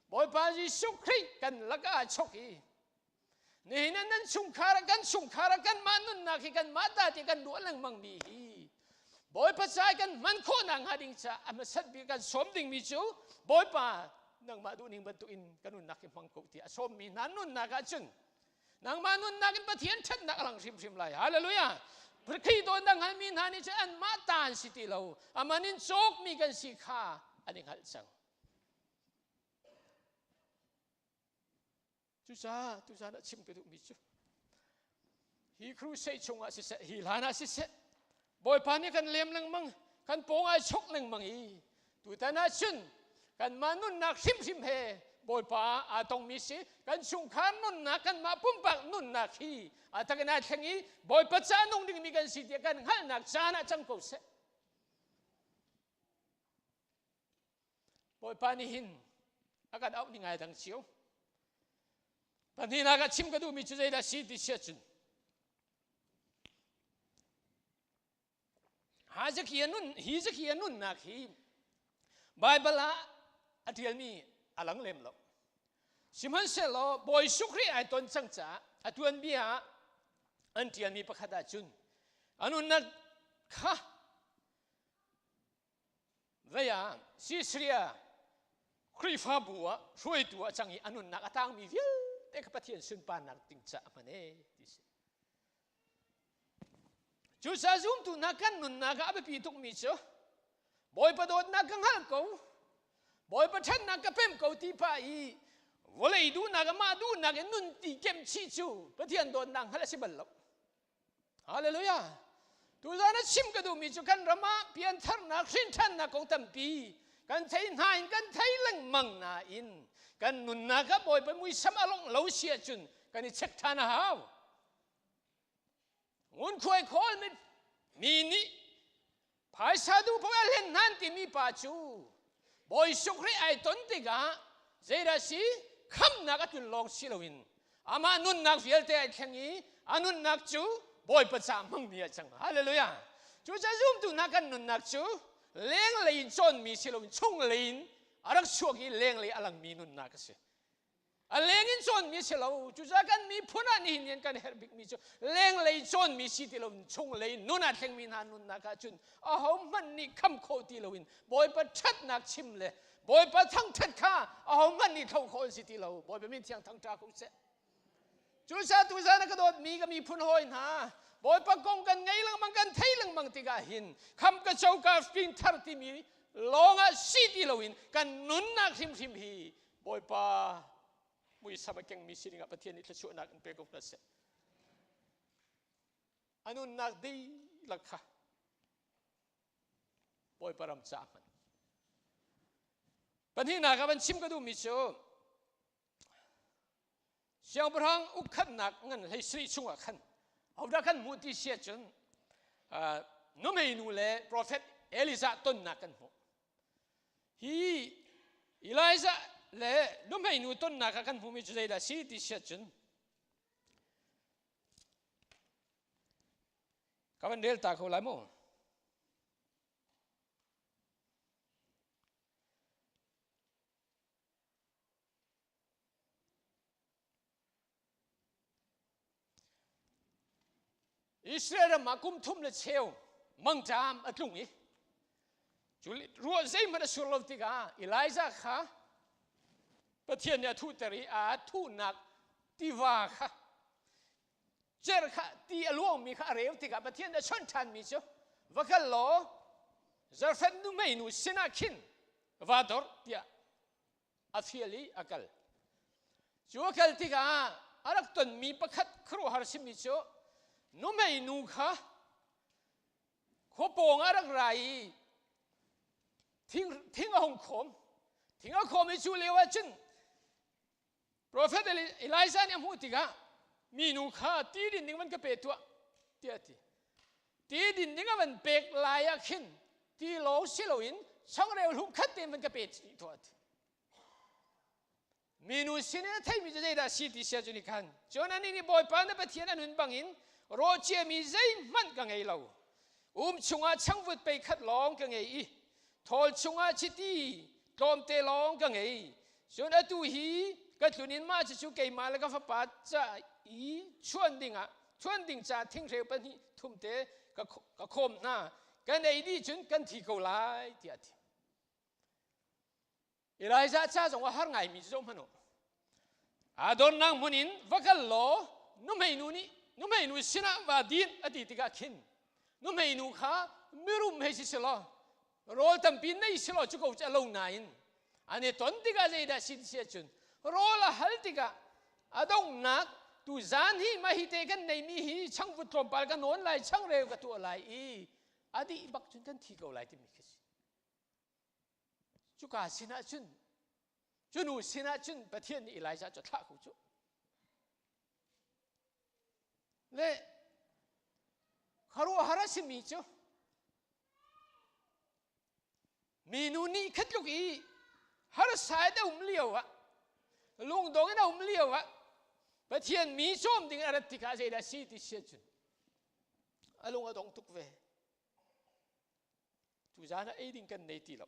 Bawipa Jesuh Khrih kan lakah a chok i nihin ah nan chungkhar ah kan chungkhar ah kanmah nunnak hi kanmah ta ti kan ruah lengmang mi hi Bawipa ca kan hman khawhnak hnga ding caah a hmasat bik kan sawm dingmi cu Bawipa nangmah duhning bantuk in ka nunnak hi hmang ko ti a sawmmi hna nunnak ah cun Nangmah nunnak in Pathian ṭhatnak a lang hrimhrim lai. Hallelujah. Khrih dawtnak hngalmi hna nih cun anmah ta an si ti lo. Aman in cawkmi kan si kha an i hngalh cang. Cucaah tuzan ah chim ka duhmi cu hi crusade chungah siseh hi hlan ah siseh Bawipa nih kan lem lengmang kan pawng ai chok lengmang i tutan ah cun kanmah nunnak hrimhrim he Bawipa aa tongmi si kan chungkhar nunnak kanmah pumpak nunnak hi a takin ai thleng i Bawipa ca nung dingmi kan si tiah kan hngalhnak caan ah cang ko seh. Bawipa nih hin a kan auh ning ai dang cio. Pahnihnak ah chim ka duhmi cu zeidah si ti si ahcun Hezekiah nun Hezekiah nunnak hi Baibal ah a ṭialmi a lang lem lo. Sihmanhsehlaw Bawi Khrih ai ton cang caah a tuanbia ah an ṭialmi pakhat ahcun a nunnak kha Vei ah Siria Khrihfabu ah hruaitu ah cang i a nunnak a tangmi vialte kha Pathian sunparnak ding caah a hman ee ti si. Cucaah zumtu hna kan nunnak ah a biapi tukmi cu Bawipa dawtnak ka hngalh ko, Bawipa ṭhatnak ka pem ko ti pah i vawlei duhnak amah duhnak in nun ti kemchih cu Pathian dawtnak hngalh a si bal lo. Hallelujah. Tuzan a chim ka duhmi cu kan ram ah piantharnak hrinthannak kong tampi kan thei hna in kan thei lengmang nain kan nunnak ah Bawipa muisam a longh lo si ahcun kan i check ṭhan a hau. Ngunkhuai khawl mi nih Phaisa duh paoh a hlen hnan timi pa cu Bawi Khrih ai ton tikah zeidah si khamnak a tlun lawng si loin amah nunnak vialte ai thleng i a nunnak cu Bawipa caah hmangmi ah cang. Hallelujah. Cucaah zumtu hna kan nunnak cu lenglei in cawnmi si loin chunglei in a rak chuak i lenglei a langmi nunnak a si. A leng in cawnmi si lo. Cucaah kan miphun ah nihin hin kan herh bikmi cu lenglei cawnmi si ti lo chunglei nun ah thlengmi hna nunnak ah cun ahohmanh nih kham khawh ti loin Bawipa ṭhatnak chim le Bawipa thangṭhat kha ahohmanh nih thlo khawh an si ti lo. Bawipa min thiang thangṭha ko seh. Cucaah tuzan a ka dawtmi ka miphun hawi hna Bawipa kong kan ngei lengmang kan thei lengmang tikah hin kham ka coka fing thar timi lawng ah si ti loin kan nunnak hrimhrim hi Bawipa muisam a kengmi sining ah Pathian nih thluachuahnak in pe ko hna seh. A nunnak dihlak kha Bawipa ram caah hman. Pahnihnak ah van chim ka duhmi cu siangpahrang ukkhatnak ngan hlei sarih chungah khan hodah kan hmuh ti si ahcun nuhmei nu le profet Elijah tonnak kan hmuh. Hi Elijah le nuhmei nu tonnak ah kan hmuhmi cu zeidah si ti si ahcun ka van rel ta kho lai maw? Israel ram ah kum thum le cheu mangṭam a tlung i cu ruah zeihmanh a sur lo tikah Elijah kha Pathian nih a thuhter i a thuhnak tiva kha cer kha ti a luangmi kha a reu tikah Pathian nih a chawnh ṭhanmi cu va kal law Zarephath nuhmei nu sinah khin va dor tiah a fial i a kal. Cu a kal tikah a rak tonmi pakhat khuaruahhar simi cu nuhmei nu kha khua pawng ah a rak ra i thing, thing a hung khawm. Thing a khawm i cu lio ah cun Profet Elijah nih a hmuh tikah minu kha ti din ding van ka pe tuah tiah a ti. Ti din ding a van pek lai ah khin ti lawng si loin changreu hlum khat tein van ka pe tuah a ti. Minu sin in a theimi cu zeidah a si ti sia cu nih khan cun anih nih Bawipa na Pathian a nun bangin rawh ciami zeihmanh ka ngei lo. Um chungah changvut pei khat lawng ka ngei i thawl chungah chiti tlawmte lawng ka ngei cun atu hi ka tlun in mah cucu keimah le ka fapa ca i chuan dingah chuan ding ca thinghreu pahnih thumte ka khawm hna kan ei dih cun kan thi ko lai tiah a ti Elijah ca zong a har ngaimi cu zoh hmanh u. Aa dornak hmun in va kal law nuhmei nu nih nuhmei nu sinah va din a ti tikah khin nuhmei nu kha mirum hei si selaw. Rawl tampi nei selaw cu ko cu a lo nain an i ton tikah zeidah si ti ahcun rawl a hal tikah a donghnak tu zan hi mah hi te kan neimi hi changvut tlawmpal ka nawn lai changreu ka tuah lai i a dih bak cun kan thi ko lai timi khi si. Cuka sinah cun cu nu sinah cun Pathian nih Elijah cu a thlah ko cu. Le khuaruahhar a simi cu minu nih khat tluk i harsa in a um lio ah lungdong in a um lio ah Pathian mi cawm ding a rat tikah zeidah si ti si cun a lung a dong tuk ve. Tuzan ah ei ding kan nei ti lo.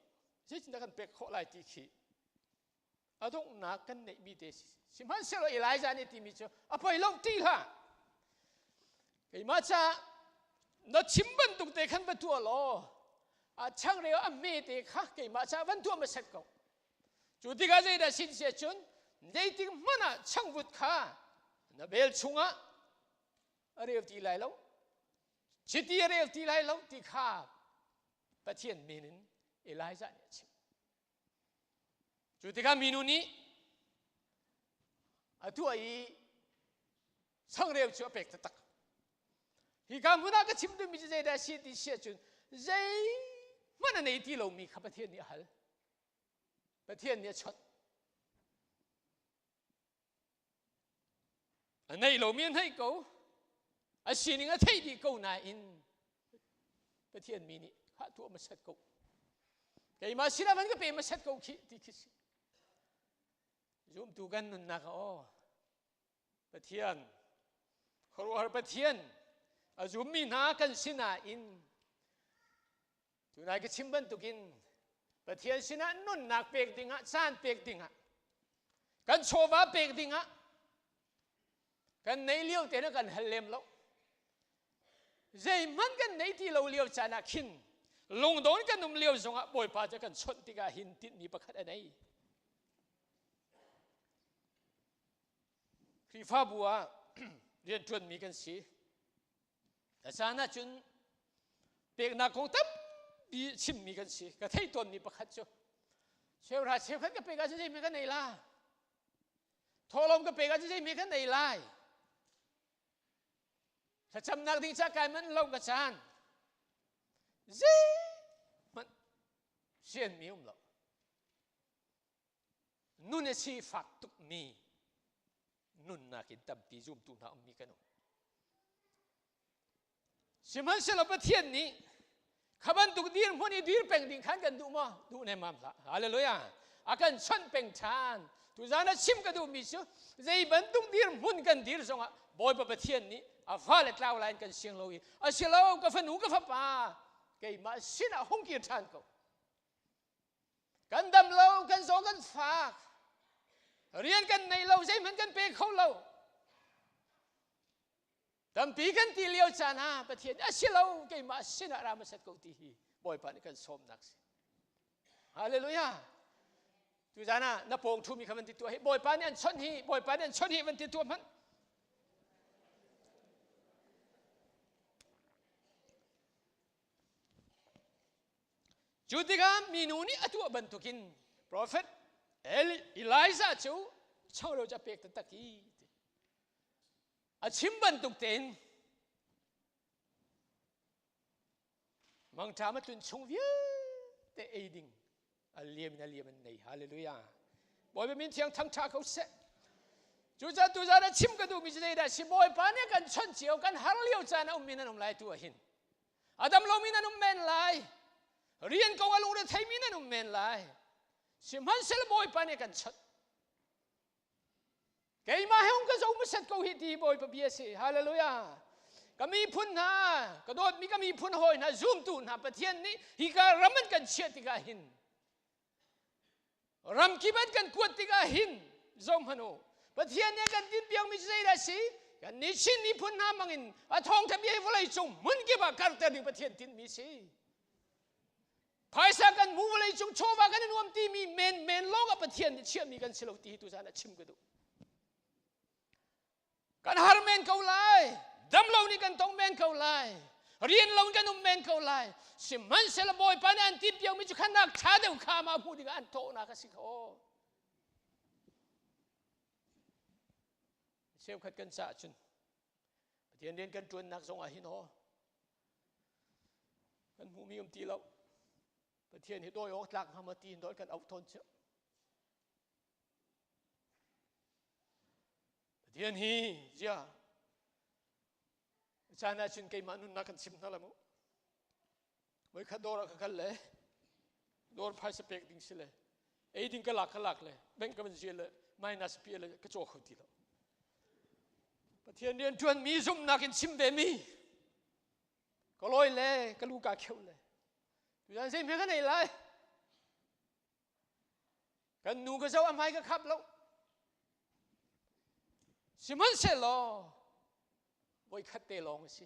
Zeitindah kan pek khawh lai ti khi a donghnak kan neihmi te si. Sihmanhsehlaw Elijah nih timi cu a poi lo ti hlah. Keimah caah na chim bantuk te khan va tuah law a changreu a hme te kha keimah caah van tuah hmasat ko. Cu tikah zeidah sin si ahcun zeitik hmanh ah changvut kha na bel chungah a reu ti lai lo chiti a rel ti lai lo ti kha Pathian min in Elijah nih a chim. Cu tikah minu nih a tuah i changreu cu a pek taktak. Hi ka hmun ah ka chim duhmi cu zeidah a si ti si ahcun zeihmanh a nei ti lomi kha Pathian nih a hal. Pathian nih a chawnh. A neih lomi a hneih ko. A sining a theih dih ko nain Pathian mi nih khah tuah hmasat ko. Keimah sinah van ka pe hmasat ko khi ti khi si. Zumtu kan nunnak ah aw Pathian khuaruahhar Pathian a zummi hna kan sinain Tunai ka chim bantukin Pathian sinah nunnak pek dingah caan pek dingah kan chawva pek dingah kan nei lio te na kan hal lem lo zeihmanh kan nei ti lo lio caan ah khin lungdawn kan um lio zongah Bawipa cu kan chawnh tikah hin tinhmi pakhat a nei Khrihfabu ah rianṭuanmi kan si A caan ahcun peknak kong tampi chimmi kan si. Ka theih tawnmi pakhat cu cheuhra cheukhat ka pek ahcun zeihmanh kan ei la. Thawhlawm ka pek ahcun zeihmanh kan ei lai. Thlacamnak ding ca kai manh lo ka caan. Zeihmanh sianmi um lo. Nun a si fak tukmi nunnak in tampi zumtu hna ummi kan um. Sihmanhsehlaw Pathian nih kha bantuk dirhmun i dir peng ding khan kan duh maw? Duh nem mam hlah. Hallelujah. A kan chawnh peng ṭhan. Tuzan a chim ka duhmi cu zei bantuk dirhmun kan dir zongah Bawipa Pathian nih a fale tlau lai in kan siang lo i a si lo ka fanu ka fapa keimah sinah hung kir ṭhan ko. Kan dam lo, kan zaw kan fak. Rian kan nei lo, zeihmanh kan pe kho lo. Tampi kan ti lio caan ah Pathian a si lo, keimah sinah ra hmasat ko ti hi Bawipa nih kan sawmnak si. Hallelujah. Tuzan ah na pawng ṭhumi kha van ti tuah hi Bawipa nih an chawnh hi, Bawipa nih an chawnh hi van ti tuah hmanh. Cu tikah minu nih a tuah bantukin profet Elijah cu cholo cu a pek taktak i a chim bantuk tein mangṭam a tlun chung vialte ei ding a liam in a liam an nei hallelujah Bawipa min thiang thangṭha ko seh cucaah tuzaan a chim ka duhmi cu zeidah si Bawipa nih kan chawnh cio kan har lio caan a ummi nan um lai tu ah hin A dam lomi nan um men lai. Rian ko a lungre theimi nan um men lai. Sihmanhsehlaw Bawipa nih kan chawnh. Keimah he hung ka zo hmasat ko hi ti Bawipa bia si. Hallelujah. Ka miphun hna, ka dawtmi ka miphun hawi hna, zumtu hna Pathian nih hika ram an kan chiah tikah hin Ramkip an kan kuat tikah hin zohhmanh u. Pathian nih a kan tinhpiakmi cu zeidah a si? Kan nih Chin miphun hna hmangin a thawngtha bia hi vawlei cung hmunkip ah karter ding Pathian tinhmi a si. Phaisa kan hmu vawlei cung chawva kan i nuam timi men men lawng ah Pathian nih chiahmi kan si lo ti hi tuzaan ah chim ka duh. Kan har men ko lai. Damlo nih kan tong men ko lai. Rian lo in kan um men ko lai. Sihmanhsehlaw Bawipa nih an timh piakmi cu khan nak ṭha deuh kha amah hmuh dingah an thawhnak a si kho. Cheukhat kan caah cun Pathian rian kan ṭuannak zong ah hin aw kan hmuhmi um ti lo. Pathian hi dawi awk tlak hnga maw ti in dawi kan auh tawn cio. Pathian hi zia caan ah cun keimah nunnak kan chim hna la mu. Voikhat dawr ah ka kal le dawr phaisa pek ding si le ei ding ka lak ka lak le bank ka van zia le minus pi le ka caw kho ti lo. Pathian rian ṭuan mi zumhnak in chim ve mi ka lawi le ka lu ka kheuh le tuzan zei hme ka nei lai kan nu ka zoh a hmai ka khap lo sihmanhsehlaw voikhat te lawng a si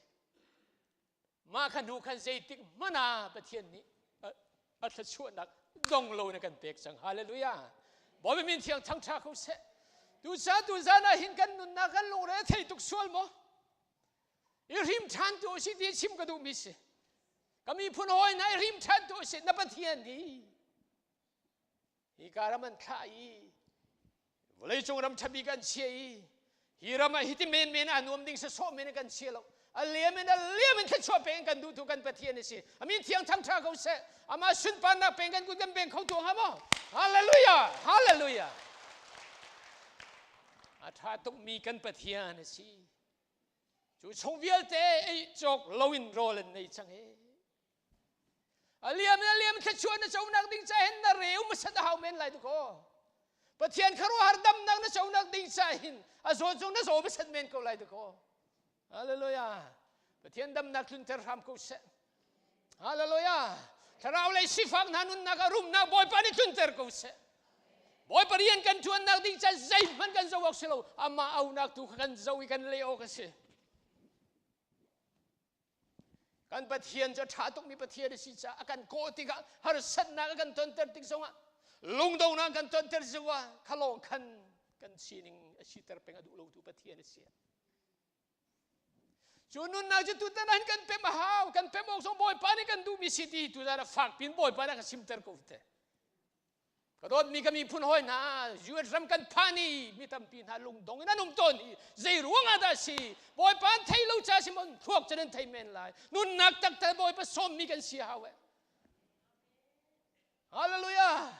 mah kha hnu khan zeitik hmanh ah Pathian nih a thluachuahnak dong lo na kan pek cang hallelujah Bawipa min thiang thangṭha ko seh tusa tuzan ah hin kan nunnak kan lungre thei tuk sual maw i hrim ṭhan tu si ti chim ka duhmi si ka miphun hawi hna i hrim ṭhan tu si na Pathian hi hi ka ram an thlah i vawleicung ram ṭha bik an chia i hi ram ah hiti menmen a nuam ding sasawh men kan chia lo a liam in a liam in thluachuah peng kan duhtu kan Pathian a si a min thiang thangṭha ko seh amah sunparnak peng kan kut kan beng kho tu hnga maw hallelujah hallelujah a ṭha tukmi kan Pathian a si Cu chung vialte ei cawk loin rawl an nei cang i a liam in a liam thluachuah na conak ding ca hin na reu hmasat a hau men lai dakaw. Pathian khuaruahhar damnak na conak ding ca hin a zaw cung na zaw hmasat men ko lai dakaw. Hallelujah. Pathian damnak tlunter hram ko seh. Hallelujah. Thlarau lei sifak hna nunnak a rumnak Bawipa nih tlunter ko seh. Bawipa rian kan ṭuannak ding ca zeihmanh kan zoh awk si lo. Amah aunak tu kha kan zoh i kan leh awk a si. Kan Pathian cu a ṭha tukmi Pathian a si caah a kan kawh tikah harsatnak a kan tonter tik zongah lungdonak kan tonter zongah khalawng khan kan sining a siter peng a duh lotu Pathian a si. Cu nunnak cu tutan ah hin kan pem a hau. Kan pem awk zong Bawipa nih kan duhmi si ti tuzan ah fak pin Bawipa nih a ka simter ko te. Ka dawtmi ka miphun hawi hna, US ram kan phan i mi tampi hna lungdong in an um tawn i zei ruang ah dah si? Bawipa an thei lo ca si maw thluak cun an thei men lai. Nunnak taktak Bawipa sawmmi kan si hau eh. Hallelujah!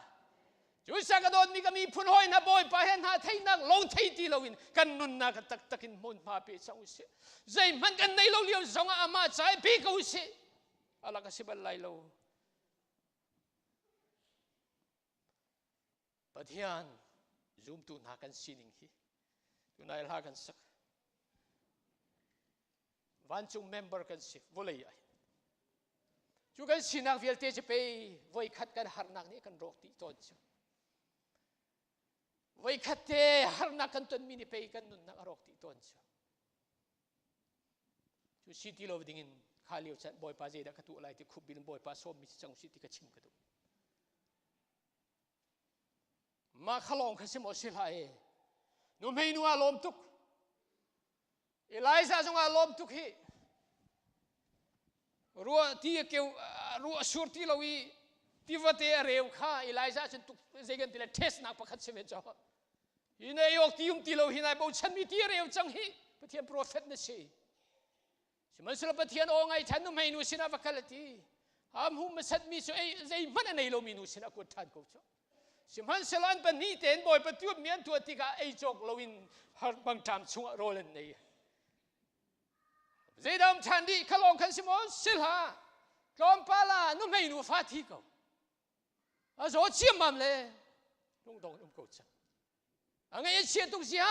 Cusa ka dawtmi ka miphun hawi hna Bawipa he hna theihnak lawng thei ti loin kan nunnak taktak in hmunhma pe cang usih. Zeihmanh kan nei lo lio zongah amah ca i pe ko usih. Alak a si bal lai lo. Pathian zumtu hna kan sining hi tunai hla kan sak. Vancung member kan si vawlei ah Cu kan sinak vialte cu pei voikhat kan harnak nih kan rawk dih tawn cu. Voikhat te harnak kan tonmi nih pei kan nunnak a rawk dih tawn cu. Cu si ti lo dingin kha lio chan Bawipa zeidah ka tuah lai ti khup bil Bawipa sawmmi si cang si ti ka chim ka duh. Mah kha lawng kha si maw si hlah e. Nu hmei nu ah lawm tuk. Elijah zong ah lawm tuk hi. Ruah ti a keu ruah sur ti lo i tivate a reu kha Elijah cun tuk zei kan ti le test nak pakhat si ve cho. Hi na yok ti um ti lo hi nai bochan mi ti a reu cang hi Pathian prophet na si. Sihmanhsehlaw Pathian aw ngai than nu hmei nu sinah va kal a ti. Am hum masat mi cu ei zeihmanh a nei lomi nu sinah kuat ṭhan ko cu. Sihmanhsehlaw an pahnih tein Bawipa tuahmi an tuah tikah ei cawk loin har bangṭam chungah rawl an nei. Zeidah um ṭhan dih kha lawng khan si maw? Si hlah. Tlawmpal ah nuhmei nu fa thi ko. A zaw ciammam le lungdong in um ko cang. A ngaih a chia tuk zia.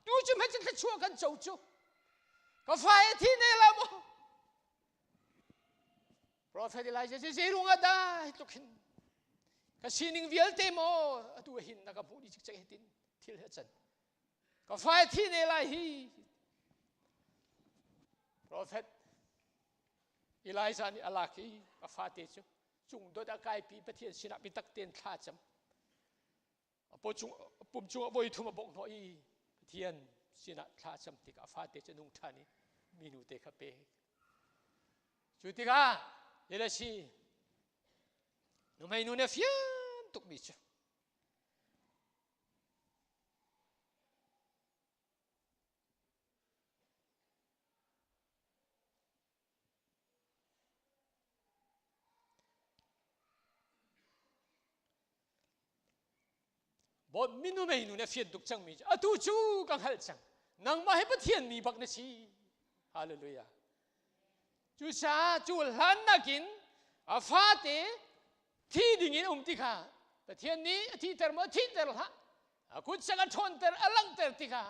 Tu cu hmet thluachuah kan co cu. Ka fa he thi ne la maw? Prophet Elijah cu zei ruangah dah hi tluk hin ka sining vialte maw atu hin na ka hmuh dih cikcek hitin thil he can. Ka fa he thi ne lai hi. Prophet Elijah nih a lak i a fate cu cung dot a kaipi Pathian sinah biatak tein thla cam. A paw cung pum cungah voi thum a bongh hnawh i Pathian sinah thla cam tikah a fate cu a nung ṭhan i minu te kha pek. Cu tikah le si nuhmei nu nih a fian tukmi cu Bawi minu mei nu na fian tuk cangmi cu atu cu ka hngalh cang nangmah hi Pathian mi bak na si hallelujah cucaah cu hlan nakin a fate thi ding in um ti kha Pathian nih a thiter maw thiter hlah a kut sak a ṭhawnter a langhter ti kha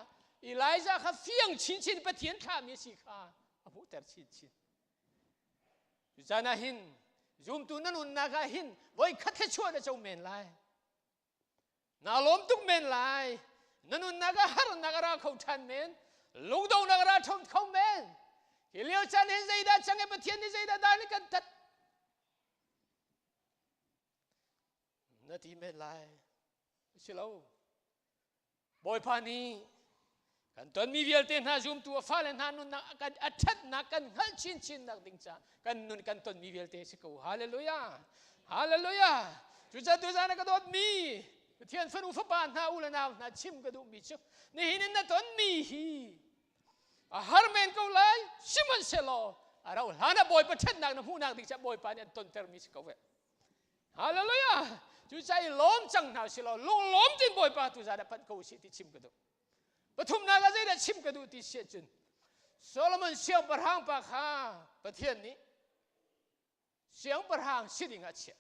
Elijah kha fiang chinchin Pathian thlahmi a si kha a hmuhter chinchin Cucaan ah hin zumtu na nunnak ah hin voi khat thluachuah na co men lai. Na lawm tuk men lai. Na nunnak ah harnak a ra kho ṭhan men. Lungdonghnak a ra ṭhan kho men. Hi lio caan hin zeidah cang i Pathian nih zeidah dan kan tat? Na ti men lai. Si lo. Bawipa nih kan tonmi vialte hna zumtu a fale hna nunnak kan a ṭhatnak kan hngalh chinchinnak ding caah kan nun kan tonmi vialte si ko. Hallelujah! Hallelujah! Cucaah tuzaan a ka dawtmi Pathian fanu fapa hna u le nau hna chim ka duhmi cu nihin in na tonmi hi a har men ko lai sihmanhsehlaw a rauh hlan ah Bawipa ṭhatnak na hmuhnak ding caah Bawipa nih an tontermi si ko ve. Hallelujah! Cucaah i lawm cang hna si law lunglawm tein Bawipa tu zan ah panh ko usih ti chim ka duh. Pathumnak ah zeidah chim ka duh ti si ahcun Solomon siangpahrang pa kha Pathian nih siangpahrang si ding ah a chiah.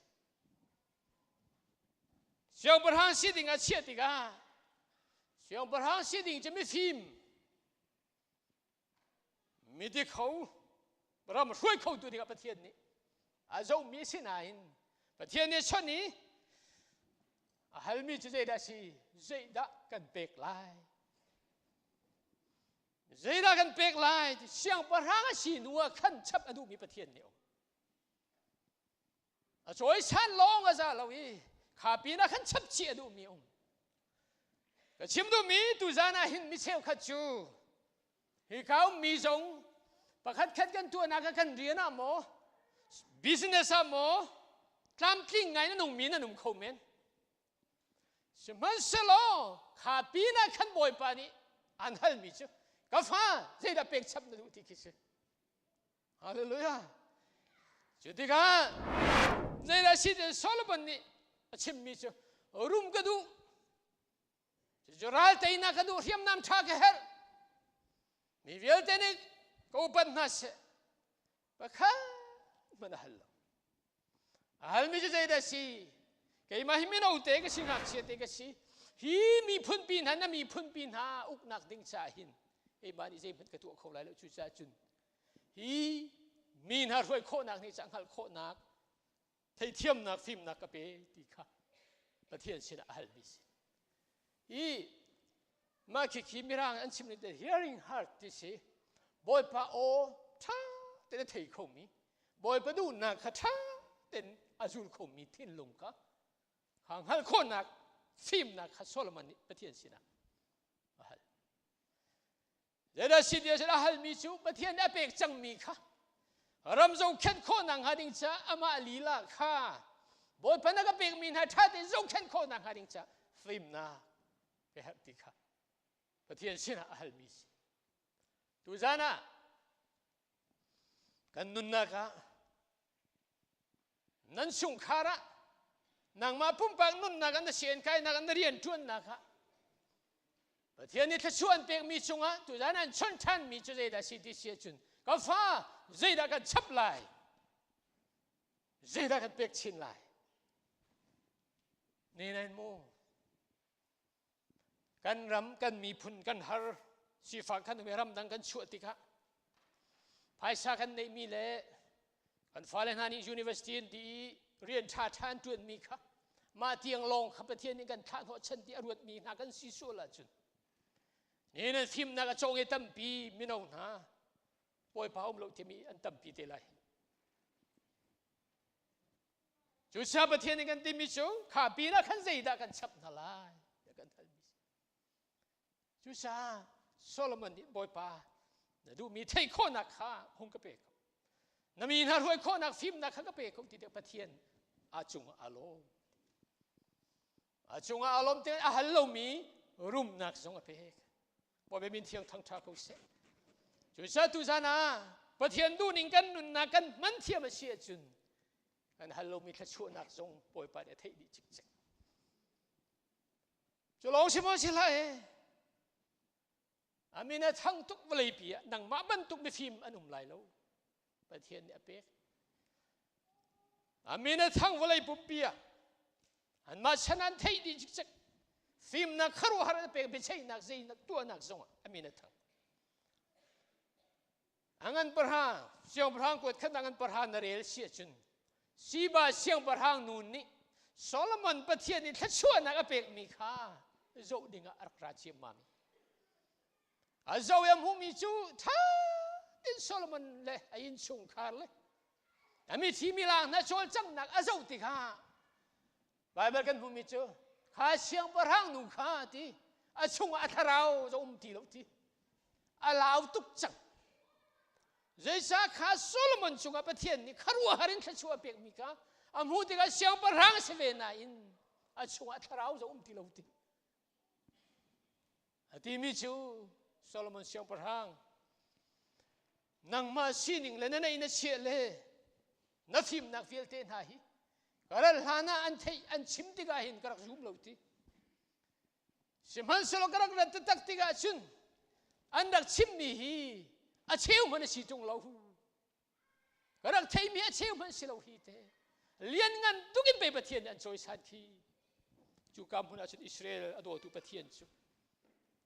Siangpahrang si ding ah chiah tikah siangpahrang si ding cu mifim Midik kho ram hruai khotu dingah Pathian nih a zohmi a si nain Pathian nih chon i a halmi cu zeidah a si zeidah kan pek lai zeidah kan pek lai siangpahrang a si hnu ah khan chap a duhmi Pathian nih a um A cawisan lawng a za lo i kha pinah khan chap chih a duhmi um. Ka chim duhmi tuzan ah hin mi cheukhat cu hika ummi zong pakhat khat kan tuahnak ah kan rian ah maw business ah maw tlamtling ngai na nungmi nan um kho men. Sihmanhsehlaw kha pinah khan Bawipa nih an halmi cu ka fa zeidah pek chap na duh ti khi si. Hallelujah. Cu tikah zeidah si ti Solomon nih a chimmi cu rum ka duh. Cucu ral teinak ka duh hriamnam ṭha ka herh. Mi vialte nih ka upat hna seh. Pakhat hmanh a hal lo. A halmi cu zeidah si? Keimah hi mino te ka si, ngakchia te ka si. Hi miphunpi hna na miphunpi hna uknak ding caah hin keimah nih zeihmanh ka tuah kho lai lo cucaah cun hi mi hna hruai khawhnak nih cah hngalh khawhnak theithiamnak fimnak ka pe ti kha Pathian sinah a halmi si. Hi mah khikhi mirang an chim ning the hearing heart ti si Bawipa aw ṭha tein a thei khomi Bawipa duhnak kha ṭha tein a zul khomi thinlung kha kha hngalh khawhnak fimnak kha Solomon nih Pathian sinah a hal. Zeidah si ti a halmi cu Pathian nih a pek cangmi kha ram zohkhenh khawhnak hnga ding caah amah lila kha Bawipa na ka pekmi hna ṭha tein zohkhenh khawhnak hnga ding caah fimnak ka herh ti kha Pathian sinah a halmi si. Tuzan ah kan nunnak ah nan chungkhar ah nangmah pumpak nunnak ah na sian-kainak ah na rianṭuannak ah Pathian nih thluachuah an pekmi cungah tuzan an chawnh ṭhanmi cu zeidah si ti si ahcun ka fa zeidah kan chap lai zeidah kan pek chin lai ne nain mu Kan ram, kan miphun kan har, sifak kan um i ramdang kan chuah tikah phaisa kan neihmi le kan fale hna nih university an ti i rian ṭhaṭha an ṭuanmi kha mah tiang lawng kha Pathian nih kan thlah hnawhchan ti a ruatmi hna kan si sual ahcun nihin an fimnak a cawng i tampi mino hna Bawipa um lo timi an tampi te lai. Cucaah Pathian nih kan timi cu kha pinah khan zeidah kan chap hna lai tiah kan halmi si. Cucaah Solomon nih Bawipa na duhmi theih khawhnak kha hung ka pe ko. Na mi hna hruai khawhnak fimnak kha ka pe ko ti tiah Pathian a cungah a lawm. A cungah a lawm te a hal lomi rumnak zong a pek. Bawipa min thiang thangṭha ko seh. Cucaah tuzan ah Pathian duhning kan nunnak kan hman thiam a si ahcun kan hal lomi thluachuahnak zong Bawipa nih a theih dih cikcek. Cu lawng si maw si hlah e. A min a thang tuk vawleipi ah nangmah bantuk mifim an um lai lo. Pathian nih a pek. A min a thang vawlei pumpi ah anmah chan an theih dih cikcek. Fimnak khuaruahhar a pek biaceihnak zeinak tuahnak zongah a min a thang. A ngan pahrang siangpahrang kuat khat a ngan pahrang na rel si ahcun Siba siangpahrang nu nih Solomon Pathian nih thluachuahnak a pekmi kha zoh dingah a rak ra ciammam. A zoh i a hmuhmi cu ṭha tein Solomon le a innchungkhar le a mithi milang hna cawlcanghnak a zoh tikah Baibal kan hmuhmi cu kha siangpahrang nu kha ti a chungah a thlarau za um ti lo ti a lau tuk cang zeicah kha Solomon cungah Pathian nih kharuahhar in thluachuah a pekmi kha a hmuh tikah siangpahrang si ve nain a chungah thlarau za um ti lo ti a timi cu Solomon siangpahrang nangmah sining le na neih na chiah le na fimnak vialte hna hi ka ral hlan ah an theih an chim tikah hin ka rak zum lo ti sihmanhsehlaw ka rak rat taktak tikah cun an rak chimmi hi a cheu hmanh a si ṭung lo ka rak theimi a cheu hmanh si lo hi te lianngan tuk in pei Pathian nih an cawisan khi cu ka hmun ah cun Israel a dawtu Pathian cu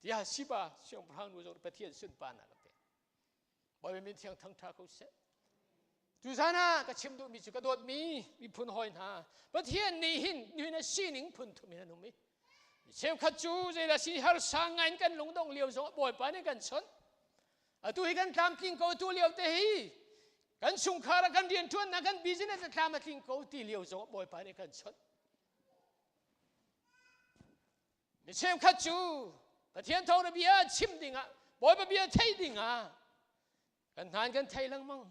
tiah Siba siangpahrang nu zong Pathian sunparnak a pek Bawipa min thiang thangṭha ko seh. Tuzan ah ka chim duhmi cu ka dawtmi miphun hawi hna Pathian nih hin nihin a sining phun thum in an um i cheukhat cu zeidah si harsa ngai in kan lungdong lio zong Bawipa nih kan chawnh atu hi kan tlamtling ko tu lio te hi kan chungkhar ah kan rianṭuannak kan business a tlam a tling ko ti lio zong Bawipa nih kan chawnh Mi cheukhat cu Pathian thawngtha bia chim dingah Bawipa bia theih dingah kan hnan kan thei lengmang.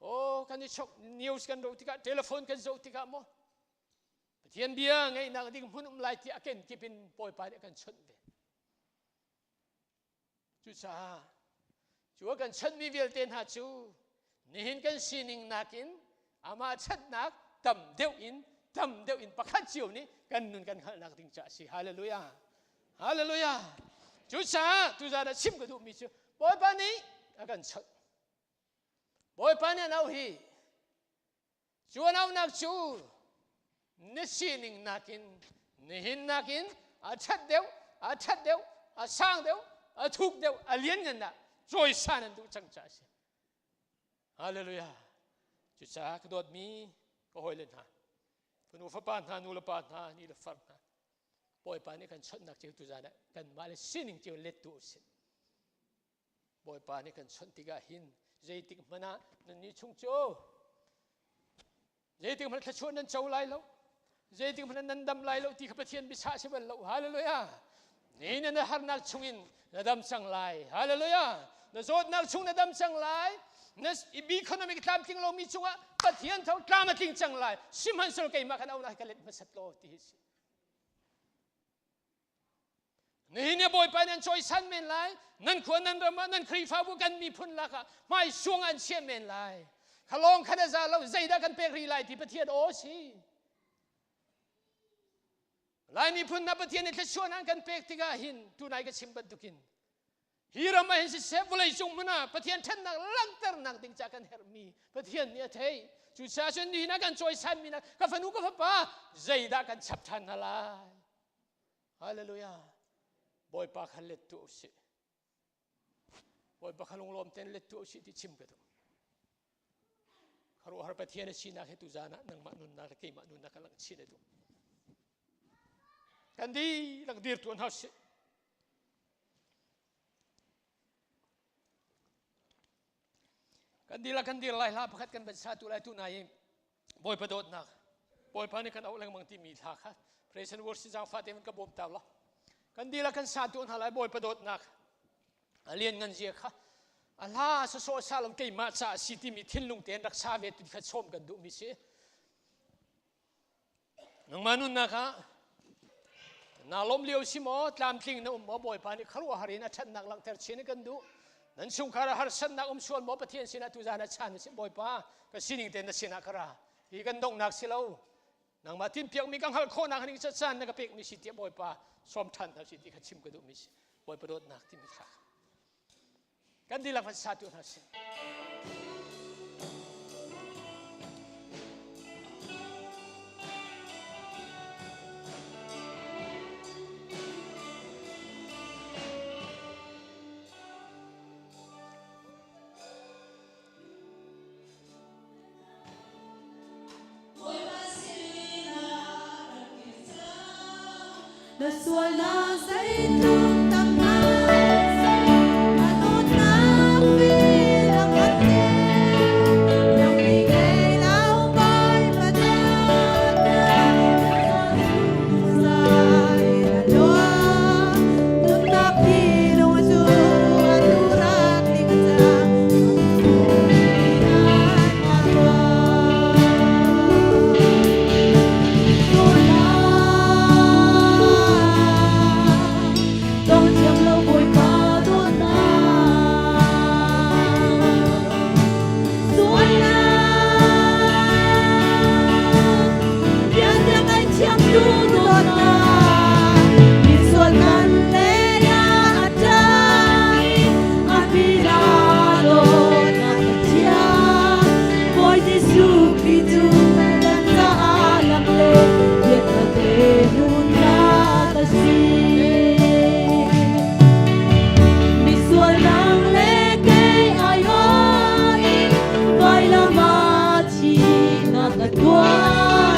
Oh, kan i chok news kan zoh tikah telephone kan zoh tikah maw Pathian bia ngaihnak ding hmun um lai ti a kenkip in Bawipa nih a kan chawnh ve. Cucaah cu a kan chanmi vialte hna cu nihin kan sining nakin amah chatnak tam deuh in tam deuh in pakhat cio nih kan nun kan hngalhnak ding ca a si. Hallelujah. Hallelujah. Cucaah tuzaan ah chim ka duhmi cu Bawipa nih a kan chawnh. Bawipa nih an auh hi Cu an auhnak cu na sining nakin nihin nakin a ṭhat deuh, a ṭhat deuh, a sang deuh, a thuk deuh, a lianngan ah cawisan an duh cang caah a si. Hallelujah. Cucaah ka dawtmi ka hawile hna, fanu fapa hna, nu le pa hna, ni le far hna, Bawipa nih kan chawnhnak cio tuzaan ah kanmah le sining cio let tu usih. Bawipa nih kan chawnh tikah hin zeitik hmanh ah nannih chung cu zeitik hmanh thluachuah nan co lai lo zeitik hmanh nan dam lai lo ti kha Pathian biachah si bal lo hallelujah ni na harnak chungin na dam cang lai hallelujah na zawtnak chung na dam cang lai na economic tlamtling lomi cungah Pathian tho tlam a tling cang lai sihmanhsehlaw keimah kan aunak ka let hmasat law ti hi si Nihin ni Bawipa nan cawisan men lai, nan khua nan ram ah nan Khrihfabu kan miphun lak ah hmai suang an chiah men lai. Kha lawng khan a za lo, zeidah kan pek rih lai ti Pathian aw si. Lai miphun na Pathian nih thluachuah an kan pek tikah hin tunai ka chim bantukin hi ram ah hin siseh vawlei cung hmun ah Pathian ṭhatnak langhternak ding ca kan herhmi Pathian nih a theih. Cucaah cun nihin ah kan cawisanmi na ka fanu ka fapa zeidah kan chap ṭhan hna lai. Hallelujah. Bawipa kha let tu usih. Bawipa kha lunglawm ten let tu usih ti chim ka duh. Kharuahhar Pathian a sinak he tuzan ah nangmah nunnak le keimah nunnak ka langh chin a duh. Kan dihlak dir tuan hau sih. Kan dihlak kan dir lai hla pakhat kan van sa tu lai tu nai Bawipa dawtnak Bawipa nih kan auh lengmang timi hla kha praise and worship zaangfah tein ka bawm ta la kan dihlak kan sa tu hna lai Bawipa dawtnak a lian ngan zia kha. A hla sawsawh sa lo keimah ca a si timi thinlung tein rak sa ve tu kha sawm kan duhmi si. Nangmah nunnak ah naa lawm lio si maw tlamtling na um maw Bawipa nih khuaruahhar in a ṭhatnak langhter chin kan duh. Nan chungkhar ah harsatnak um sual maw Pathian sinah tuzan ah chan si Bawipa ka sining tein na sinah ka ra. Hi kan donghnak si lo. Nangmah tinpiakmi ka hngalh khawhnak ning caan na ka pekmi si tiah Bawipa sawm ṭhan hna si ti kha chim ka duhmi si. Bawipa dawtnak timi thla. Kan dihlak van sa tu hna sih. Na sualnak zeitluk tam hmanh a dawtnak vel a ngan te. Nang nih ngei lo Bawipa dawtnak zungzal in a luang. Nunnak tilung cu atu rak ning a cang. Bawi Jesuh Khrih cu kan caah lam le biaknak le nunnak a si. Misual nang le kei aiawh in vailam ah thihnak a tuar.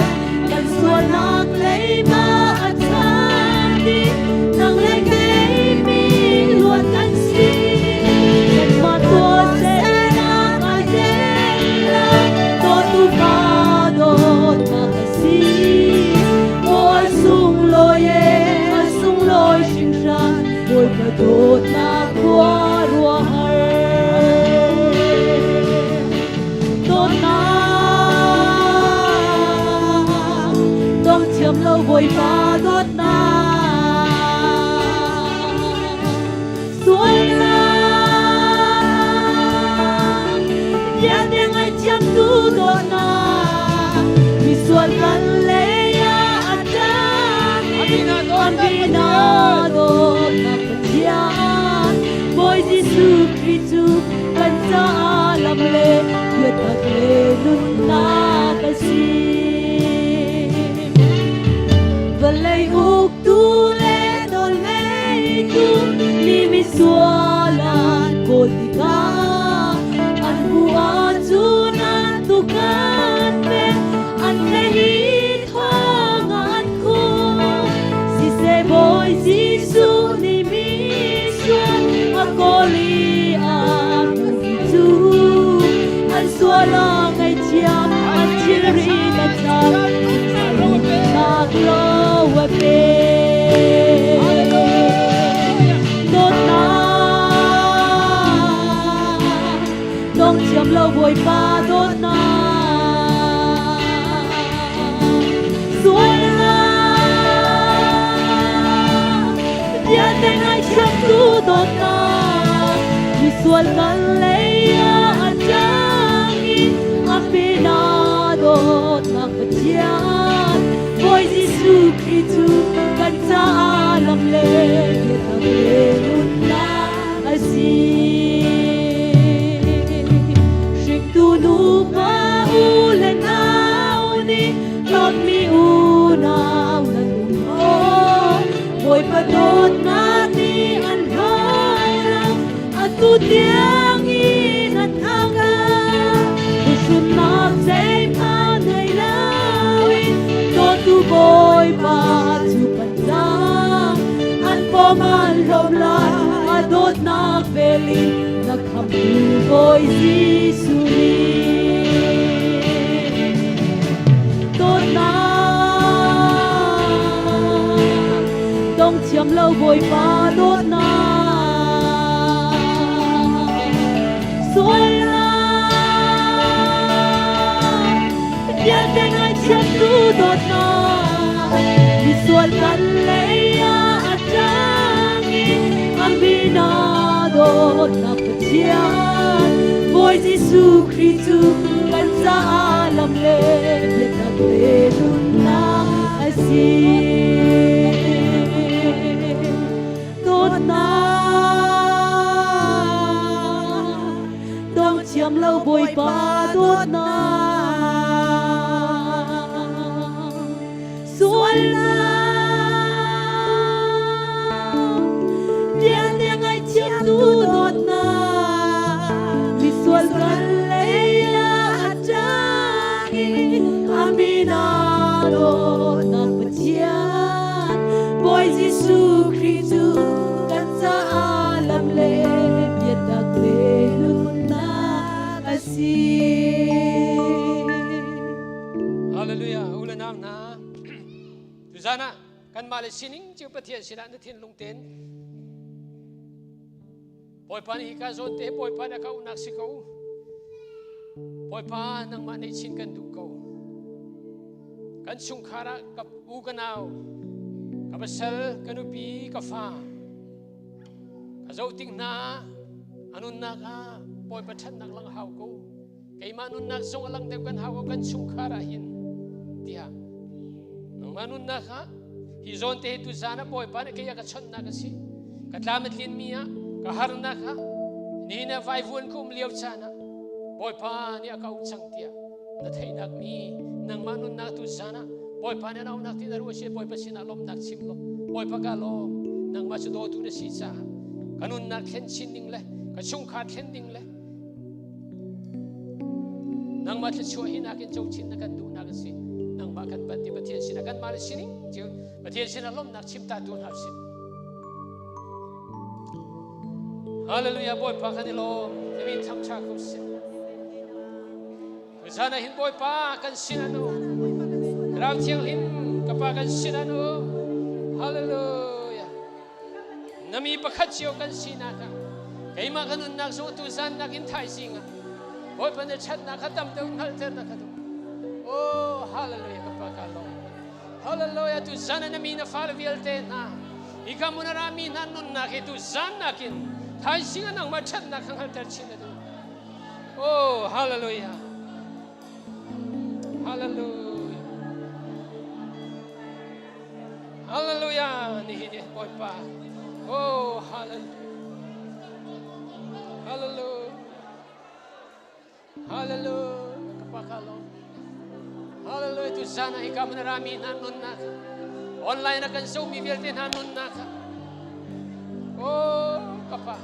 Kan sualnak leiba a cham dih, nang le kei mi luat kan si. Kanmah tuahsernak ai tel lo, dawtu pa dawtnak a si. Aw a sunglawi e, a sunglawi hringhran, Bawipa dawtnak khuaruahhar. Dawtnak, dong thiam lo Bawipa dawtnak. Sualnak, vialte ngaihthiamtu dawtnak, misual kan lei ah a ṭang i an bina dawtnak Pathian, Bawi Jesuh Khrih cu kan caah lam le biatak le nunnak a si. Vawlei uktu le nawlngeitu mi misual an kawl tikah an hmuh ahcun an tuk an pek an theih i thawng an khuh. Siseh Bawi Jesuh nih misual a kawl i a hmuhmi cu an sual a ngaihthiam an thilri a chap nak lo a pe. Dawtnak dong thiam lo Bawipa dawtnak sualnak vialte ngaihthiamtu dawtnak misual kan lei ah a cang i a pena dawtnak Pathian Bawi Jesuh Khrih cu kan caah lam le biatak le nunnak a si. Hringtu nupa u le nau nih dawtmi unau nan um maw? Bawipa dawtnak nih an hlawt lo, atu tiang in an thang Hruhnak zeihmanh ngei loin dawtu Bawipa cu pantang an pawm an hlawm lai a dawtnak vel in na khamtu Bawi Jesuh nih dawtnak dong thiam lo Bawipa dawtnak. Amina dawtnak Pathian Bawi Jesuh Khrih cu kan caah lam le biatak le nunnak a si. Dawtnak dong thiam lo Bawipa dawtnak sualnak vialte ngaihthiamtu dawtnak misual kan lei ah a ṭang i amin ah dawtnak Pathian Bawi Jesuh Khrih cu kan caah lam le biatak le nunnak a si. Hallelujah. U le nau hna. Tuzan ah kanmah le sining cio Pathian sinah na thinlung tein Bawipa nih hika zawn te Bawipa nih a ka uhnak si ko. Bawipa nangmah neih chin kan duh ko. Kan chungkhar ah ka u ka nau, ka pasal, ka nupi, ka fa, ka zoh tik hna a nunnak ah Bawipa ṭhatnak lang hau ko. Keimah nunnak zong a lang deuh kan hau ko kan chungkhar ah hin tiah nangmah nunnak ah hi zawn te hi tu zan ah Bawipa nih kei a ka chawnhnak a si ka tlam a tlin mi ah ka harnak ah nihin ah vaivuan ka um lio caan ah Bawipa nih a ka auh cang tiah na theihnak mi nangmah nunnak tu zan ah Bawipa nih an auhnak ti na ruah si Bawipa sinah lawmhnak chim law Bawipa ka lawm nangmah cu dawtu na si caah ka nunnak thlen chin ding le ka chungkhar thlen ding le Nangmah thluachuah hi nakin co chin na kan duhnak a si. Nangmah kan panh ti Pathian sinah kanmah le sining cio Pathian sinah lawmhnak chim ta tu hna sih. Hallelujah Bawipa kan i lawm. Na min thangṭha ko sih. Tuzan ah hin Bawipa kan sin an um. Thlarau Thianghlim ka Pa kan sin an um. Hallelujah. Na mi pakhat cio kan sinak ah keimah ka nunnak zong tuzan nakin thaizing ah Bawipa na ṭhatnak kha tam deuh hngalhter na ka duh. Oh, hallelujah ka pa ka lawm. Hallelujah tuzan ah na mi na fale vialte hna hika hmun a rami hna nunnak hi tuzan nakin thaizing ah nangmah ṭhatnak kha hngalhter chin na duh. Oh, hallelujah. Hallelujah. Hallelujah nihin ni Bawipa. Oh hallelujah. Hallelujah. Hallelujah. Kapakalo. Hallelujah. Tu sana ikaw manarami na nunnak. Online na kan so mi vialte na nunnak. Oh kapa.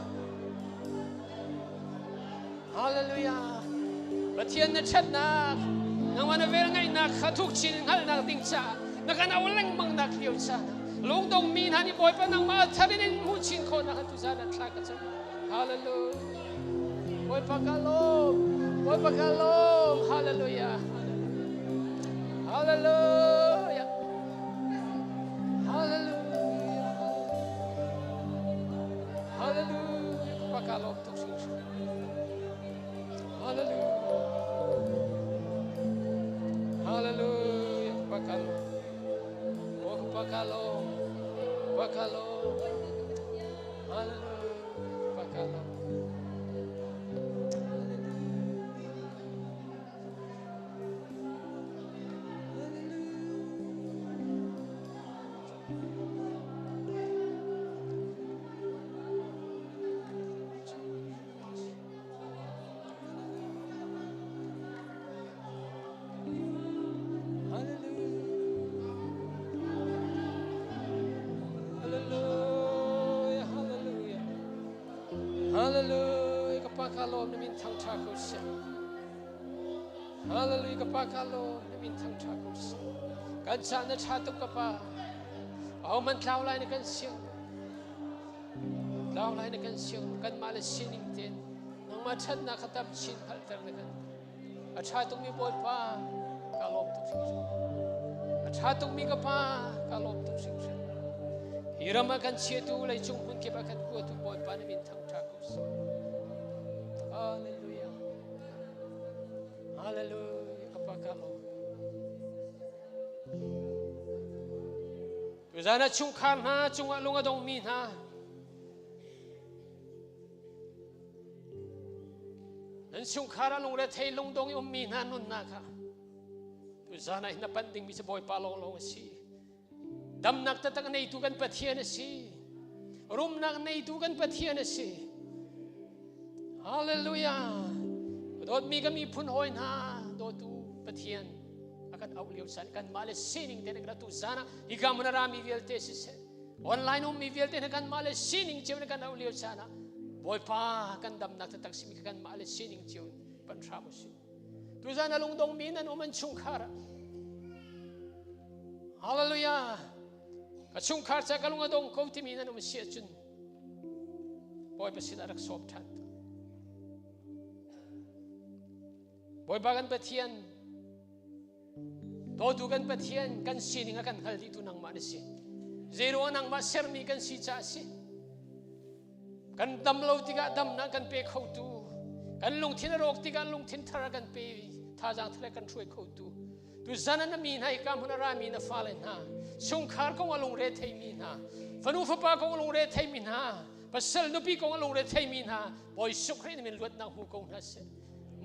Hallelujah. Pathian na ṭhatnak, nangmah na velngeihnak kha thuk chin in hngalhnak ding caah na kan auh lengmang nak lio caan ah lungdong mi hna nih Bawipa nangmah thar in in hmuh chin khawhnak ah tuzaan ah thla ka cam. Hallelujah. Bawipa ka lawm. Bawipa ka lawm. Hallelujah. Hallelujah. Hallelujah. Hallelujah. Bawipa ka lawm tuk hringhran. Hallelujah. Hallelujah. Pakalo. Oh, pakalo. Pakalo. Hallelujah. Pakalo. Hallelujah, hallelujah. Hallelujah, ka pa ka lawm na min thangṭha ko seh. Hallelujah, ka pa ka lawm na min thangṭha ko seh. Kan caan na ṭha tuk ka pa. Ahohmanh tlau lai na kan siang. Tlau lai na kan siang kanmah le sining tein nangmah ṭhatnak kha tam chin hngalhter na kan a ṭha tukmi Bawipa ka lawm tuk hringhran a ṭha tukmi ka pa ka lawm tuk hringhran hi ram ah kan chiatu leicung hmun kip ah kan kuatu Bawipa na min thangṭha ko seh Hallelujah Hallelujah ka pa ka lawm Tuzan ah chungkhar hna cungah lung a dongmi hna. An chungkhar ah lungre thei lungdong i ummi hna nunnak kha tuzan ah hin na panh dingmi cu Bawipa lawnglawng a si. Damnak taktak neitu kan Pathian a si. Rumnak neitu kan Pathian a si. Hallelujah. Dawtmi ka miphun hawi hna dawtu Pathian a kan auh lio caan kanmah le sining te kan tu zan ah hika hmun a rami vialte siseh online ummi vialte hna kanmah le sining cio na kan auh lio caan ah Bawipa kan damnak taktak simi kha kanmah le sining cio in pan hram usih. Tuzan a lungdongmi nan um an chungkhar ah Hallelujah. Ka chungkhar ca ka lung a dong ko timi nan um si ahcun Bawipa sinah rak sawm ṭhan. Bawipa kan Pathian Dawtu kan Pathian kan sining a kan hngal dihtu nangmah na si. Zeiruang nangmah sermi kan si caah a si. Kan dam lo tikah damnak kan pe khotu, kan lungthin a rawk tikah lungthin thar a kan pe thazaang thar kan hruai khotu. Tu zan na mi hna hi ka hmun a rami na fale hna, chungkhar kong a lungre theimi hna, fanu fapa kong a lungre theimi hna, pasal nupi kong a lungre theimi hna, Bawi Jesuh Khrih nih min luatnak hmu ko hna seh.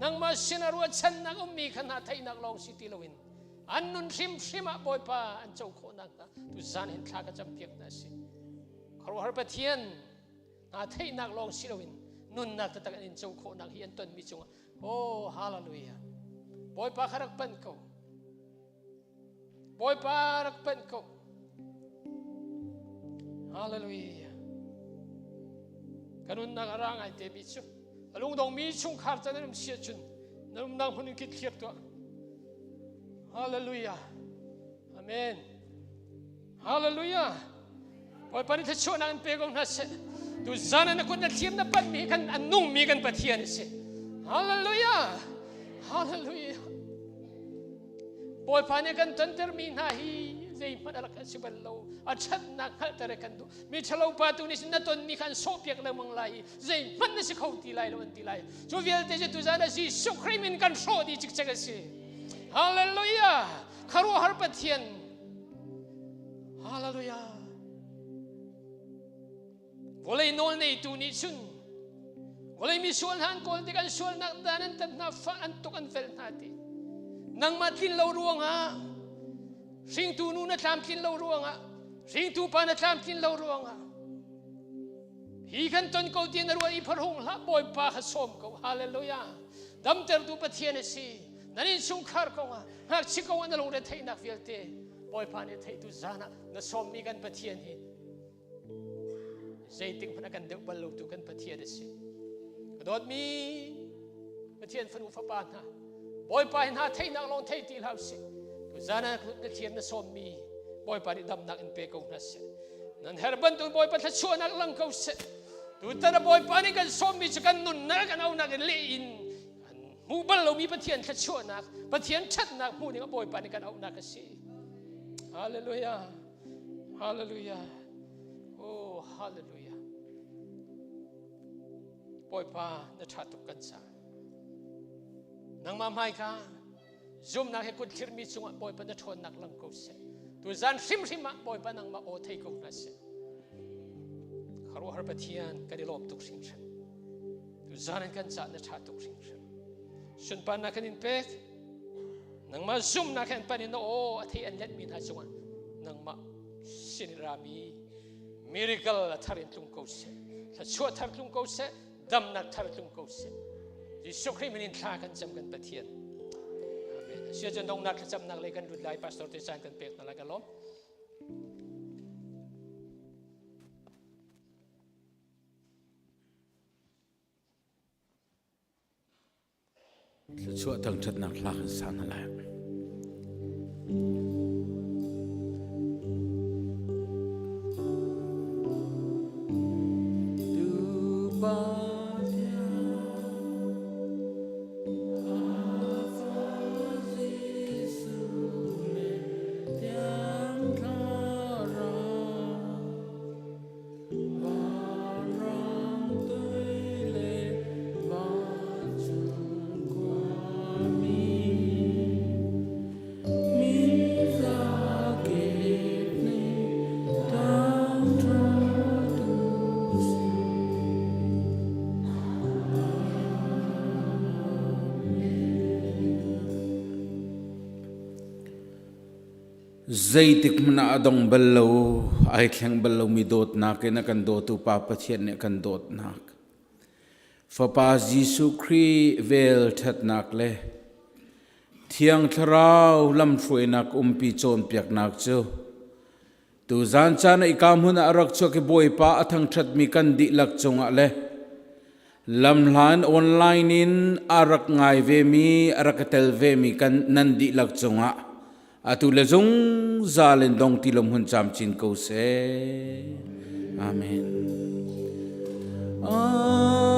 Nangmah sin a ruahchannak ummi kha hna theihnak lawng si ti loin an nun hrimhrim ah Bawipa an co khawh nakhnga tu zan hin thla ka campiak hna si. Khuaruahhar Pathian hna theihnak lawng si loin nunnak taktak an in co khawhnak hi an tonmi cungah oh hallelujah Bawipa kha rak panh ko. Bawipa rak panh ko. Hallelujah. Ka nunnak a ra ngai te mi cu a lungdongmi chungkhar can an um si ahcun na umnak hmun in kit thlir tuah. Hallelujah. Amen. Hallelujah. Bawipa nih thluachuahnak in pe ko hna seh. Tu zan ah na kut na thlir na panhmi kan a nungmi kan Pathian a si. Hallelujah. Hallelujah. Bawipa nih kan tontermi hna hi zeihmanh a rak an si bal lo. A ṭhatnak hngalhter kan duh. Mi ṭhalo pa tu nih na tonmi kha an sawhpiak lengmang lai i zeihmanh na si kho ti lai lo an ti lai. Cu vialte cu tuzan ah Jesuh Khrih min kan hrawh dih cikcek a si. Hallelujah. Khuaruahhar Pathian Hallelujah. Vawlei nawl neitu nih cun vawlei mi sual hna an kawl tik an sualnak dan an tat hna fa an tuk an velh hna ti. Nangmah tlin lo ruangah hringtu nu na tlamtlin lo ruangah hringtu pa na tlamtlin lo ruangah hi kan ton ko ti na ruah i pharhung hlah Bawipa kha sawm ko hallelujah damtertu Pathian a si nan innchungkhar kongah ngakchia kongah na lungre theihnak vialte Bawipa nih theihtu zan ah na sawmmi kan Pathian hi zeitik hmanh a kan deuh bal lotu kan Pathian a si. Ka dawtmi Pathian fanu fapa hna Bawipa hi hna theihnak lawng thei ti hlah usih. Tu zan ah na thiam na sawmmi Bawipa nih damnak in pe ko hna seh. Nan her bantuk Bawipa thluachuahnak lang ko seh. Tutan a Bawipa nih kan sawmmi cu kan nunnak kan aunak in leh in hmuh bal lomi Pathian thluachuahnak, Pathian ṭhatnak hmuh ding ah Bawipa nih kan auhnak a si. Hallelujah. Hallelujah. Oh, hallelujah. Bawipa na ṭha tuk kan ca. Nangmah hmai ka zumnak he kut thlirmi cungah Bawipa na ṭhawnnak lang ko seh. Tu zan hrimhrim ah Bawipa nangmah aw thei ko hna seh. Khuaruahhar Pathian kan i lawm tuk hringhran. Tuzan in kan cah na ṭha tuk hringhran. Sunparnak kan in pek. Nangmah zumnak he an pan in na aw a thei an letmi hna cungah nangmah sin in rami miracle a thar in tlung ko seh. Thluachuah thar tlung ko seh. Damnak thar tlung ko seh. Jesuh Khrih min in thla kan cam kan Pathian. Amen. Sia cun donghnak thlacamnak lei kan lut lai pastor te caan kan pek hna lai ka lawm. Thluachuah thangṭhatnak hla kan sa hna lai. Zeitik hmanh ah a dong bal lo, ai thleng bal lomi dawtnak in a kan dawtu Pa Pathian nih a kan dawtnak. Fapa Jesuh Khrih vel ṭhatnak le Thiang Thlarau lamhruainak umpi cawnpiaknak cu tuzan caan ah ika hmun ah a rak chuak i Bawipa a thangṭhatmi kan dihlak cungah le lamhlan online in a rak ngai vemi a rak i tel vemi kan nan dihlak cungah atu le zungzal in dong ti lo hmun camcin ko seh. Amen. Amen.